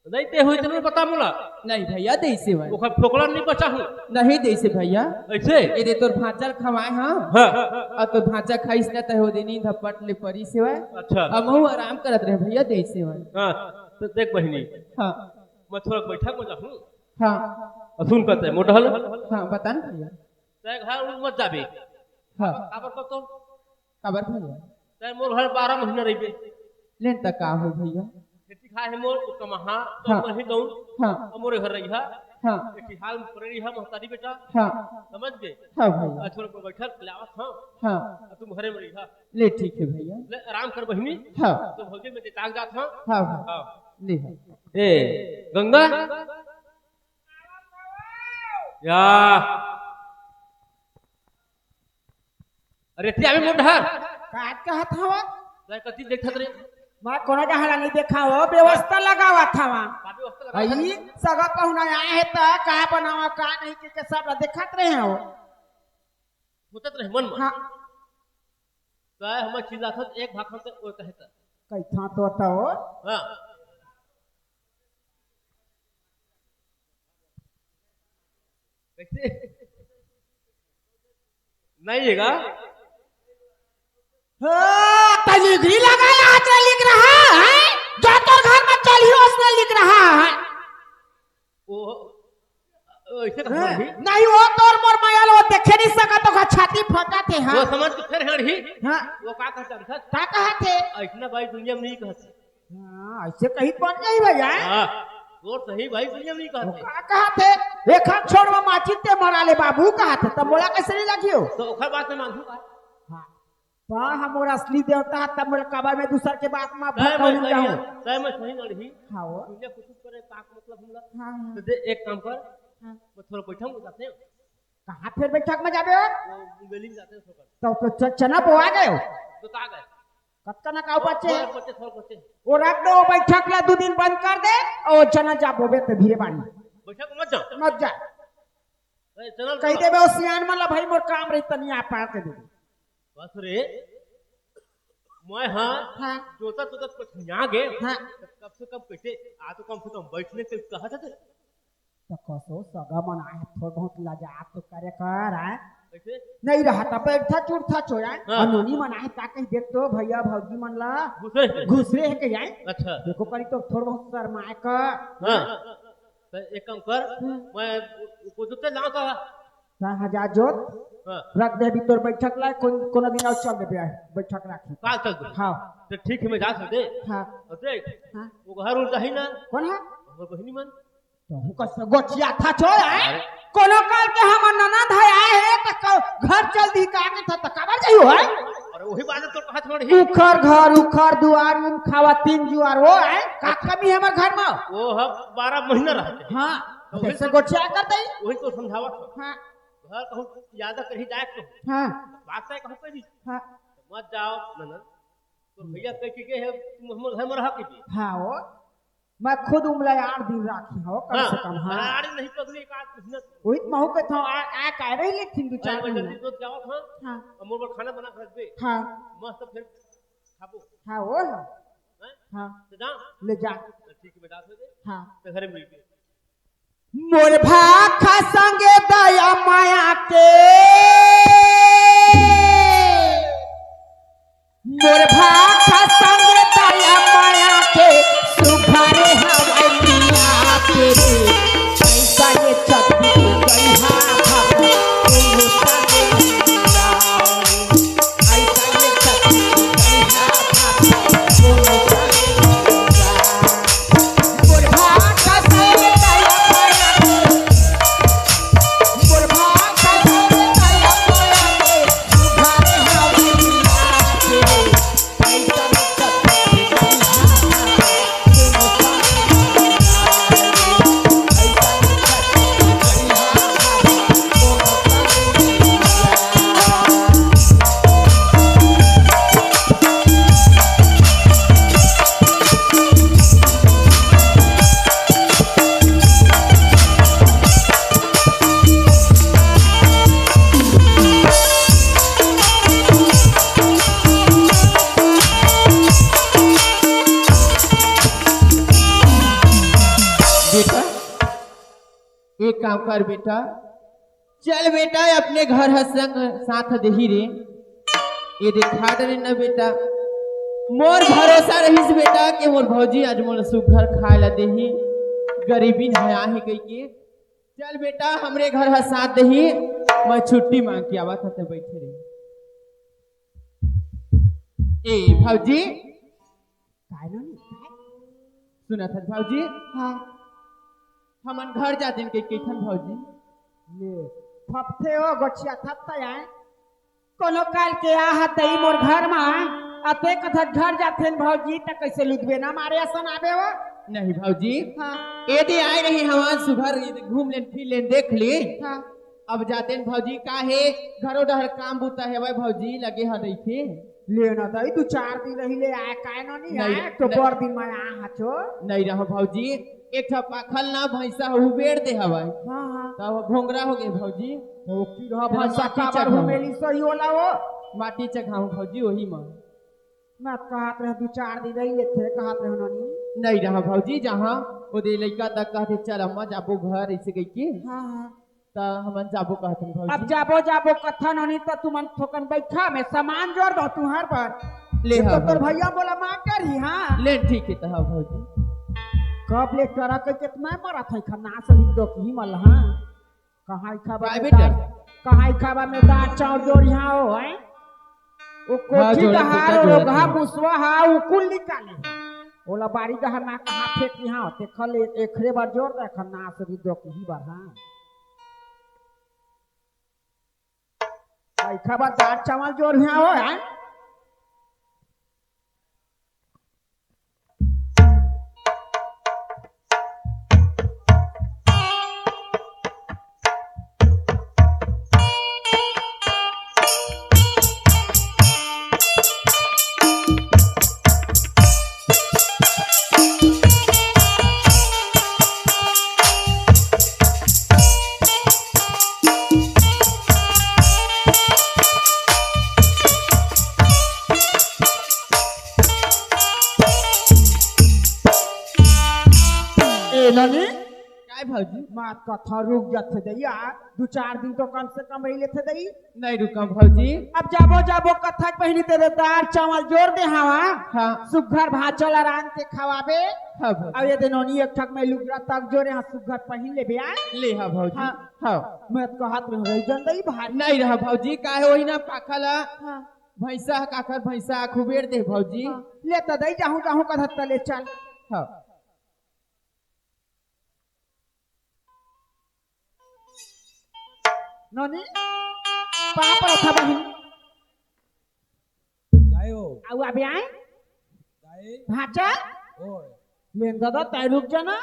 नहीं ते हुई तने बता मोला। नहीं भैया, देइस हे भाई। ओकर फोकला नहीं बचा हूँ। नहीं देइस हे भैया। ऐसे? ये दे तोर भांचा ल खवाए हाँ। हाँ। अउ तोर भांचा खाइस ना त हो देनी धपट ले परिस हे भाई। अच्छा। अब महू आराम करत रहे भैया, देइस हे भाई। हाँ, तो देख बहिनी। हाँ। मैं थोड़ा बैठक में जाहूँ। हाँ। अउ सुन कहते मोटहल। हाँ, बता ना भैया। तै घर उर मत जाबे। हाँ। काबर कर तो? काबर भैया? तै मोर घर बारह महीना रहिबे। लेन त का हो भैया? खेती खाए हे मोर, तो कमाहा, तो हाँ। वहीं दऊं। हाँ। अउ मोरे घर रहिहा। हाँ। एक ही हाल में पड़े रहिहा, महतारी बेटा। हाँ। समझ गए? हाँ भैया। आज थोड़ा बैठक लावत हाँ। हाँ। अउ तुम घरे में रहिहा। ले ठीक है भैया। ले आराम कर बहिनी। हाँ। तो भौजी में ताक जात हाँ। हाँ, हाँ। हाँ। ले हाँ। ए, गंगा? या। अरे, ते अभी मोर डहर। का कहत हवा? तै कति देखत रे? मैं कोनो डहर नहीं देखा हो, व्यवस्था लगावत हवा। का व्यवस्था लगावत हवा? सगा पहुना आए हे त का बनावा, का नहीं के, के सब ला देखत रहे हो। सोचत रहे मन में। हाँ। तै हमर चिल्लाथस एक भाखा त ओ कहे त। कैथा तो तो। हाँ। कैसे? नहीं है का? हाँ, तो लिगरी लगा आज लिख रहा है, जो तोर घर में चली हो उसने लिख रहा है। वो, वो ऐसे कहा हाँ, नहीं? नहीं, वो तोर मोर माया लो देखे नहीं सका तो का छाती फटा थे, हाँ। वो समझ के फिर हड़ी। हाँ। वो का कहता था? का कहा थे? ऐसना भाई दुनिया में नहीं कहते। हाँ, ऐसे कहीं बन जाई भैया। हाँ, तोर सही भाई दुनिया में नहीं वो कहते। का कहा थे? एक हाथ छोड़ में माचिस ते मरा ले बाबू कहा थे, तब मोला कैसे नहीं लगी हो? तो ओखर बात में मानू का? हाँ। तो हम और असली देवता है, तब मोला कबर में दूसर के बात में तय मैं भटकाऊ सही जाऊँ। है, तय मैं सही नहीं रही। हाँ वो। दुनिया कुछ करे का मतलब हम लोग। हाँ, हाँ। तो दे एक काम कर। हाँ। मैं थोड़ा बैठा हूँ जाते हैं। कहाँ फिर बैठक में जाबे हो? वो मुंगेली में जाते हैं थोड़ा। तो, तो च-, चना बोआ गए हो? तो का गए? कतका ना का बचे? थोड़ा बचे, थोड़ा बचे। वो रख दो, बैठक ला दो दिन बंद कर दे, और चना जा बोबे ते धीरे बानी। बैठक मत जा। मत जा। ए, चनल कही बोला। देबे ओ सियान मन ला, भाई मोर काम रही तनी आप पार के दे। बस रे, मैं हाँ, हाँ। जोता जोता कुछ ना गे। हाँ। कम से कम कैसे, आ तो कम से कम बैठने के कहा था। त कसो सगा मन आए, थोड़ बहुत लजा तो करे कर, आए। कैसे? नहीं रहा त बैठा चुरथा चोया। हाँ। अनोनी मन आए, का कही देख तो भैया भौजी मन ला। घुसरे हे। घुसरे हे के आए। अच्छा। देखो करी तो थोड़ बहुत शर्माए कर। हाँ। त एक काम कर, हम्म। मैं को जोते लाओ का। हाँ, हाँ, जा जोत। हाँ। रख दे अभी तोर बैठक ला, कोन-, कोनो दिन और चल देबे आए, बैठक राखी। काल चल दे। हाँ। तो ठीक है, मैं जा सकते। हाँ। और देख, हाँ। वो घर उर जाही ना। कौन है? हमर बहिनी मन। तो हूँ कस गोठियाथा चो आए। अरे। कोनो काल के हमर ननद है आए हे त क-, घर चल दी का के था त काबर जाइयो है? अरे वही बात तो कहा छोड़ ही। उखर घर, उखर दुआर, उन खावा तीन जुआर वो आए। का कमी है हमर घर में? वो हम बारह महीना रहते। हाँ। तो वही जैसे तो गोठिया कर दई। वही तो समझावत हो। हाँ। घर कहूँ याद कहीं जाए तो। हाँ। बात है कहूँ कहीं। हाँ। मत जाओ ननद। तो भैया कह के गए हैं, तुम हमर घर में रहा कीजिए। हाँ वो। मैं खुद उमला आठ दिन राखी हो, कम हाँ, से कम, हाँ। अरे, आड़ी नहीं पगली, एक आध महीना। वही तो महू के था, आ, आ, कह रही लेकिन दो चार अरे, मैं महीना। जल्दी तो जाओ, हाँ। हाँ। और मोर बर खाना बना के रख दे। हाँ। मस्त फिर खाबो। हाँ, वो है। हैं? हाँ। तो जा। ले जा। तो ठीक है, मैं जा सकते। हाँ। तो घरे मिल गए। मोर भाखा संगे दया माया के, मोर भाखा संगे दया माया के, सुघरे हवै मिया के रे। काम कर बेटा, चल बेटा, अपने घर ह संग साथ देही रे। ये देखा दे न बेटा, मोर भरोसा रहिस बेटा कि मोर भौजी आज मोला सुघर खाए ला देही, गरीबी हया हे कहिके। चल बेटा, हमरे घर ह साथ देही, मैं छुट्टी मांग के आवत हँव, तैं बइठे रहे। ए भौजी, काय नोनी? सुनत हस भौजी? हाँ। हमन घर जातेन कहिथन भौजी। ले, फपथे ओ गोठियाथस तैं। कोनो काल के आहत ही मोर घर मा, अते कथस घर जातेन भौजी, त कइसे लुदबे ना मारे असन आबे ओ? नहीं भौजी। हाँ। एदे आए रहे हवन सुघर, एदे घूम लेन, फिर लेन, देख लेन। हाँ। अब जातेन भौजी, का हे, घरो डहर काम बूता हेवय भौजी, लगे ह रहिथे। ले ना दाई, दू चार दिन रही ले आए, काय नोनी नहीं, आए, तो नहीं। बड़ दिन में आए हचो। नहीं रहो भौजी, एक ठा पाखल ना भैंसा ह उबेर दे हवय। हाँ, हाँ। तब भोंगरा हो गए भौजी। ओ, की रहा तेला भैंसा माटी काबर चघाऊं। हुमेली सही होला वो? माटी चघाऊं भौजी, वही में। मैं कहत रहे दू चार दिन रही लेथे, कहत रहे नोनी। नहीं रहा भौजी, जहाँ ओदे लइका तक कहते, "चल अम्मा, जाबो घर," ऐसे कहिके। हाँ, हाँ। त हमन जाबो कहत हन भौजी। अब जाबो, जाबो कथन नोनी, त तुमन थोकन बइठा, मैं सामान जोर दो तुहर बर। ले ये हाँ तो तोर भौजी। भैया मोला मार डरही, हाँ। ले ठीक हे त हाँ भौजी। कब ले टरक के कितना मरत है, खन्ना से भी दो की मल, हाँ। कहाँ खाबा काय में बेटा? दाल, कहाँ खाबा में दाल चाउर जोर यहाँ हो, हैं? वो हाँ, कोठी जोरे का बेटा, हार जोरे और घा था। मुसवा हा, वो कुल निकाले। ओला बारी डहर ना कहाँ फेंक यहाँ, ते खल एक, एकरे बार जोर दे, खन्ना से भी दो की बार, हाँ। आई खाबा दाल चावल जोर यहाँ हो, हैं? ए नोनी, काय भौजी? मात कथा रुक जाथे दई यार, दू चार दिन तो कम से कम रही लेथे दई। नहीं रुकम भौजी। अब जाबो जाबो कथा के बहिनी तेरे दार चावल जोर दे हवा। हाँ। सुघर भांचा ला रांध के खवाबे। हाँ भौजी। अब ये दे नोनी एक ठक में लुगरा तक जोरे हाँ सुघर पहिन लेबे आ। ले हाँ भौजी। हाँ। हाँ। मैं तो कहत रहे रही जन दई भारी। नहीं रहा भौजी, काहे वही ना पाखा ला। हाँ। भैंसा काखर भैंसा खुबेर दे भौजी। हाँ। ले त दई जाहूँ जाहूँ कथत ले चल। हाँ। नोनी, पाँव परत हँव बहिन। दाई हो। अउ अभी आए? दाई। भांचा? ओए। लेन दादा, तैं रुक जा ना।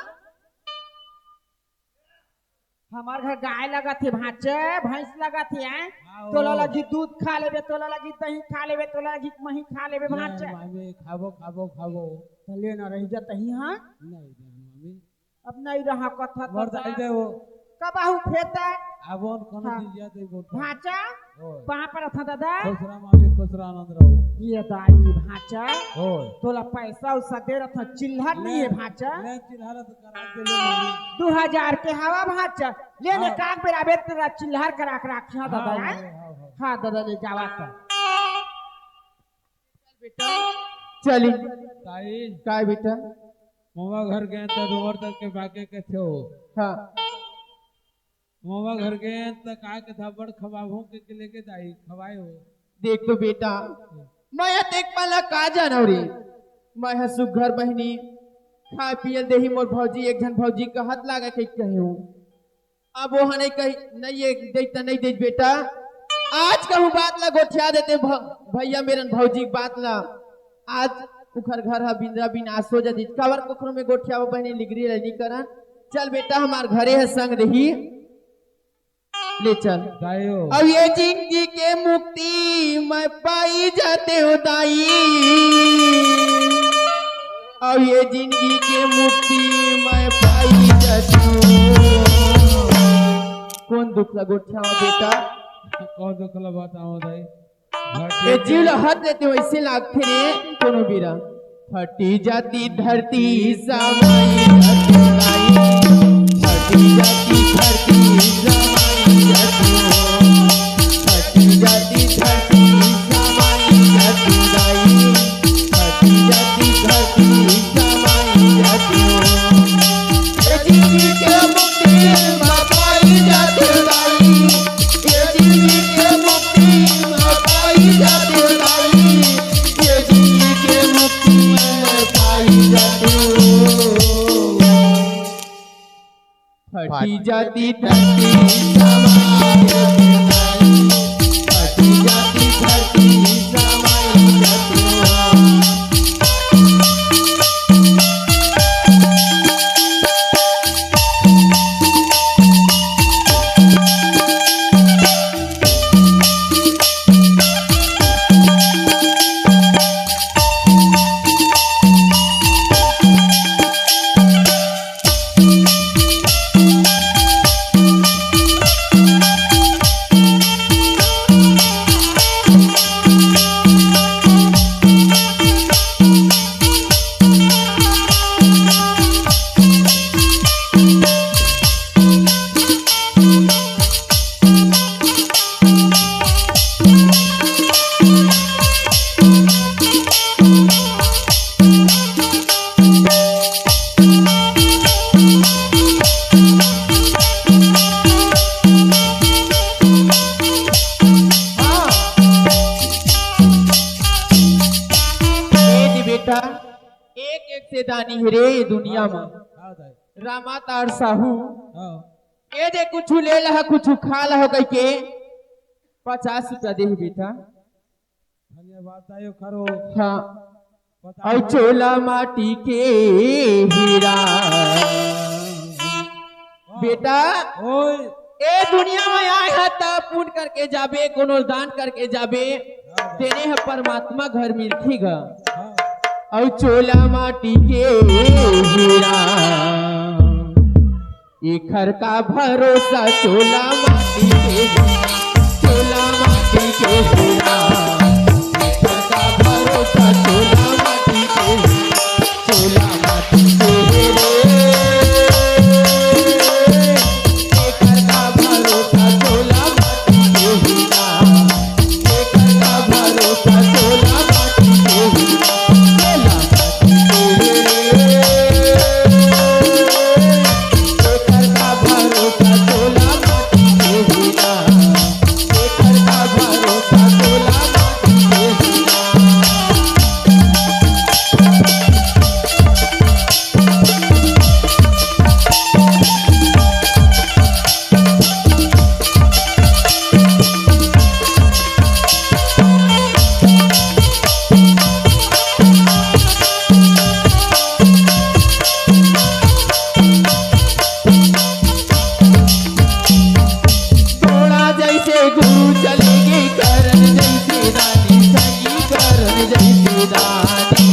हमार घर गाय लगत हे भांचा, भैंस लगत हे, आए? हाँ, तोला ओ। लगी दूध खा लेबे, तोला लगी दही खा लेबे, तोला लगी मही खा लेबे, नहीं, भांचा। मामी, खाबो, खाबो, खाबो। त लेना रही जा तही, हाँ? नहीं, नहीं, मामी। अब नहीं रहा कथा मर कथा। जाई दे वो। कबाहू फेता। अब उन कोनो हाँ। चीज याद नहीं बोलता। भांचा, ओए। पाँव परत हँव दादा। खुश रहा मामी, खुश रहा, आनंद रहो। ये दाई भांचा। ओए। तोला पैसा उसा दे रहा था, चिल्हर नहीं है ले, भांचा। ले चिल्हर तो करा दे ले मामी। दू हजार के हवा भांचा। ले ले हाँ। काग बेरा बेत तेरा चिल्हर करा के राखी हाँ दादा, हाँ, हैं? हाँ, हाँ, हाँ। हाँ दादा ले जावा तो। चली। ताई। काय बेटा? ममा घर गए त डोंगर तक के बाके के थे हो। हाँ। ममा घर गए त का के धाबड़ खवाबो के, के लेके दाई खवाए हो। देख तो बेटा, मैं ह तेक पाला का जानव रे। मैं ह सुघर बहिनी, खाए पियल देही मोर भौजी, एक झन भौजी कहत लागा के कहे हूँ। अब वो ह नहीं कही, नहीं ये दे त नहीं दे बेटा। आज कहूँ बात ला गोठिया देते भ-, भैया मेरन भौजी के बात ला। आज उखर घर ह बिंदरा बिनाश हो जाती। काबर कुखरो में गोठिया वो बहनी लिगरी रहनी करन। चल बेटा हमार घरे ह संग रही। ले चल। दाई हो। अब ये जिंदगी के मुक्ति मैं पाई जाते हो दाई। अब ये जिंदगी के मुक्ति मैं पाई जाती हूँ। कौन दुख ला गोठियावा बेटा? कौन दुख ला बताओ दाई? ए जीव ला हत लेते वैसे लागथे रे कोनो बीरा। फटी जाती धरती समाई हथुलाई। फटी जाती धरती जाति धरती समाए के नाई, कटी जाति धरती समाए के नाई। हाँ। ए दे बेटा, एक एक से दानी हे रे ये दुनिया म। हाँ दाई। रामा तार साहू। हाँ। ए दे कुछु ले लहा, कुछु खा लहा कहिके पचास रुपया दे हे बेटा। धन्यवाद दाई, खरो। हाँ। पता अउ नहीं। चोला माटी के हीरा। हाँ। बेटा, ओए। ए दुनिया म आए ह त पुण्य करके जाबे, कोनो दान करके जाबे, हाँ। तेने ह परमात्मा घर मिलथे गा। हाँ। अउ चोला माटी के हीरा, एखर का भरोसा चोला माटी के हीरा, चोला माटी के हीरा। एखर का भरोसा चोला माटी के हीरा, चोला माटी के हीरा। एखर का भरोसा चोला माटी के हीरा। एखर का भरोसा चोला माटी के हीरा, चोला माटी के हीरा। एखर का भरोसा चोला माटी के हीरा, एखर का भरोसा चोला माटी के हीरा। घोड़ा जैसे गुरु चलेगे, करण जैसे दानी, सखी करण जैसे दानी।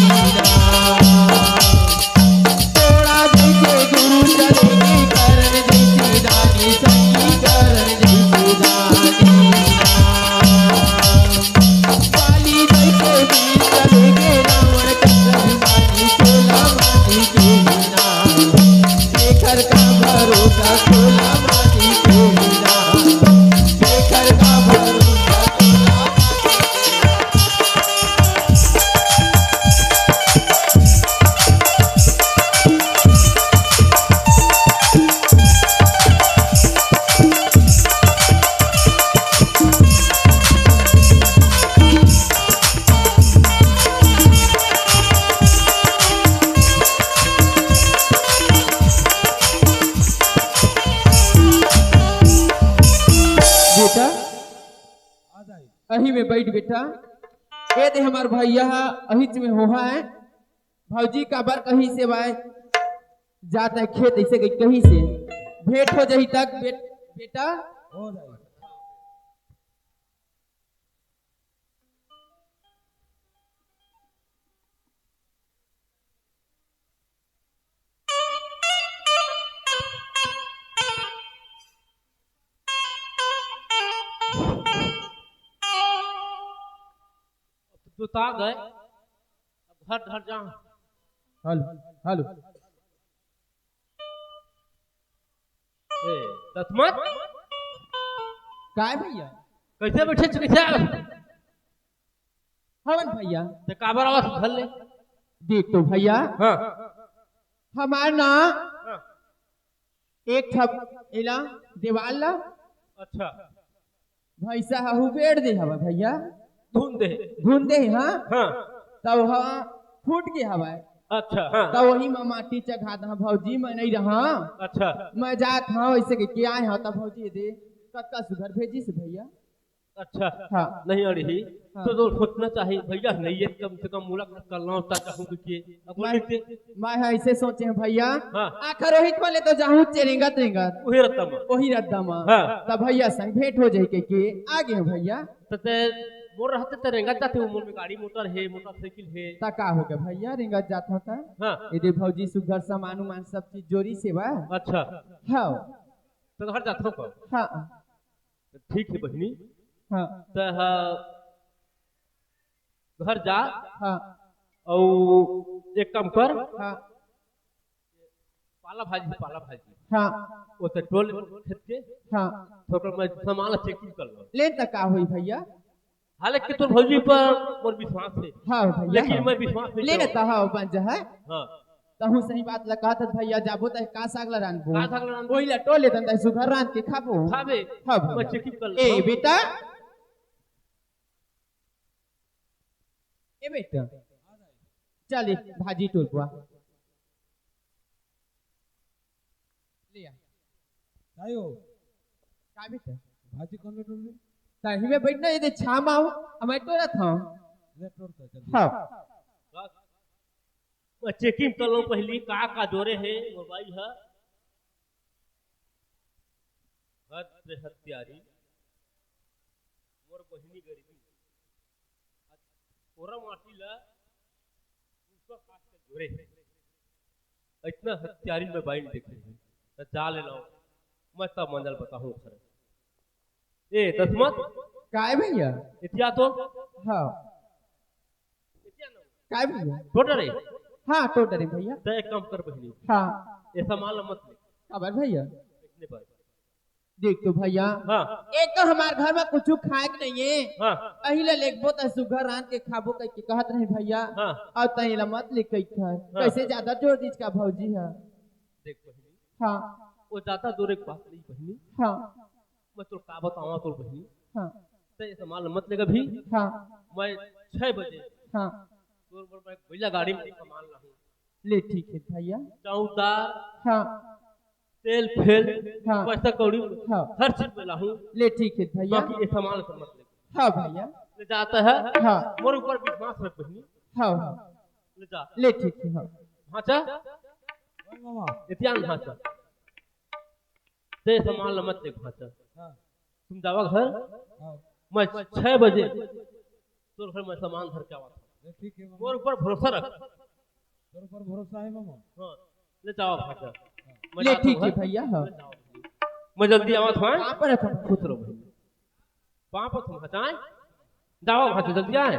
घोड़ा जैसे गुरु चलेगे, करण जैसे दानी, सखी करण जैसे दानी। बाली जैसे वीर चलेगे, रावण का अभिमानी, चोला माटी के हीरा। एखर का भरोसा चोला माटी के हीरा। एखर का भरोसा चोला माटी के हीरा। बेटा, आ जाई। अही में बैठ बेटा। ए दे हमर भैया ह अहीच में होहा है। भौजी काबर कही से बाय जात है खेत ऐसे कही, कही से भेंट हो जाही तक बे-, बेटा। हो जाई। जोता गए, अब घर, घर जा। Hello, hello. ए, दतमत? काय भैया? कैसे बैठे छ, कैसे आ गए? हवन भैया। ते काबर आवाज भर ले? देख तो भैया। हाँ। हमार ना हाँ। एक ठप एला देवाल ला। अच्छा। भैंसा ह उबेड़ दे हवा भैया। धुन दे। धुन दे, हाँ। हाँ। तब ह फूट गे हवय। अच्छा, हाँ। त वही म माटी चघा दहा भौजी, मैं नहीं रहा। अच्छा। मैं जात हव, ऐसे के, के आए हव, त भौजी दे कतका सुघर भेजिस भैया। अच्छा। हाँ। नहीं अड़ही, हाँ। तो, तो सोचना चाहिए भैया, नहीं है, कम से कम मुलाकात कर लो, ता कहूँ कि के, अब मैं, बोलते मैं है ऐसे सोचे हैं भैया, हाँ। आखिर रोहित वाले तो जाहूँ चे रेंगत रेंगत। वही रद्दा मा। वही रद्दा मा। हाँ। तब भैया संग भेंट हो जाए के, के आगे हैं भैया। तो ते मोर रहते ते रेंगत जाते, वो मोर में गाड़ी मोटर है, मोटरसाइकिल है। ता का हो गया भैया, रेंगत जात हो ता? हाँ। ये दे भौजी सुघर सामान उमान सब चीज जोरी से बा। अच्छा। हाँ। तो घर जात हो कब? हाँ। ठीक है बहिनी। हाँ। त ह घर जा। हाँ। अउ एक काम कर। हाँ। पाला भाजी, पाला भाजी। हाँ। वो तो टोल खेत के। हाँ। थोड़ा मैं सामान ला चेकिंग कर लो। ले त का होई भैया? हालांकि तोर भौजी पर मोर विश्वास है। हाँ भैया, लेकिन हाँ। मैं विश्वास नहीं ले करूँ। रहता, हाँ, बन जा है। हाँ। तहूँ सही बात ला कहत हस भैया, जाबो त का साग ला रांधबो? का साग ला रांधबो? वही ला टोले दन सुघर रांध के खाबो। खाबे। हाँ भैया। मैं चेकिंग कर ए लेता हूँ। बेटा, ए बेटा, चल ए भाजी टोर बुआ। ले आ। तायो। का बेटा? भाजी कौन ले टोर रे? ताही में बैठ ना, ये दे छाम आओ, हम टोरत हूँ। ले टोर तो जल्दी। हाँ। बस। मैं चेकिंग कर लूँ पहली, का का जोरे है मोर बाई है। हद हत्यारी, मोर बहिनी गरीबी। आज कोरा माटी ला उसका काट के जोरे है। इतना हत्यारी में बाई देखे है, त जा ले लाओ, मैं तब मंजल बताहूँ खरे। ए दसमत, काय भैया? इतिया तो। हाँ। इतिया ना। काय भैया? टोटर है। हाँ, टोटर है भैया। त एक काम कर बहिनी। हाँ। ये सामान ला मत ले। काबर भैया? इतने पर। देख तो भैया। हाँ। एक तो हमार घर में कुछ खाए के नहीं है। हाँ। अही ला लेगबो त सुघर रांध के खाबो कह के कहत रहे भैया। हाँ। और तही ला मत ले कही खाए। हाँ। कैसे ज्यादा जोर दीज का भौजी है? देख बहिनी। हाँ। वो ज्यादा दूर एक बात नहीं बहिनी। हाँ। मैं तोर का बतावा तोर बहिनी। हाँ। ते ये सामान मत लेगा भी। हाँ। मैं छह बजे हाँ। तोर पर मैं भैया गाड़ी में सामान लाहूँ। ले ठीक है भैया। चाउदार, हाँ। तेल फेल, हाँ। पैसा कौड़ी, हाँ। हर चीज में लाहूँ। ले ठीक है भैया। बाकी ये सामान से मत लेगा। हाँ भैया। ले जाता है। हाँ। मोर ऊपर विश्वास रख बहिनी। हाँ, हाँ। ले जा। ले ठीक है, हाँ। भांचा? हाँ मामा। इतियान भांचा। ते सामान ला मत ले भांचा। हाँ। तुम जावा घर। हाँ। मैं छह बजे तोर घर में सामान धर के आवा था। ले ठीक है मामा। मोर ऊपर भरोसा रख। तोर ऊपर भरोसा है मामा। हाँ। ले जावा भांचा। हाँ। मैं ले जाता ठीक हूँ है घर। भैया, हाँ। ले जावा। मैं जल्दी आवा था। कहाँ पर है तुम? खुश रहो भाई। पाँव पर तुम हटाए। जावा भांचा जल्दी आए।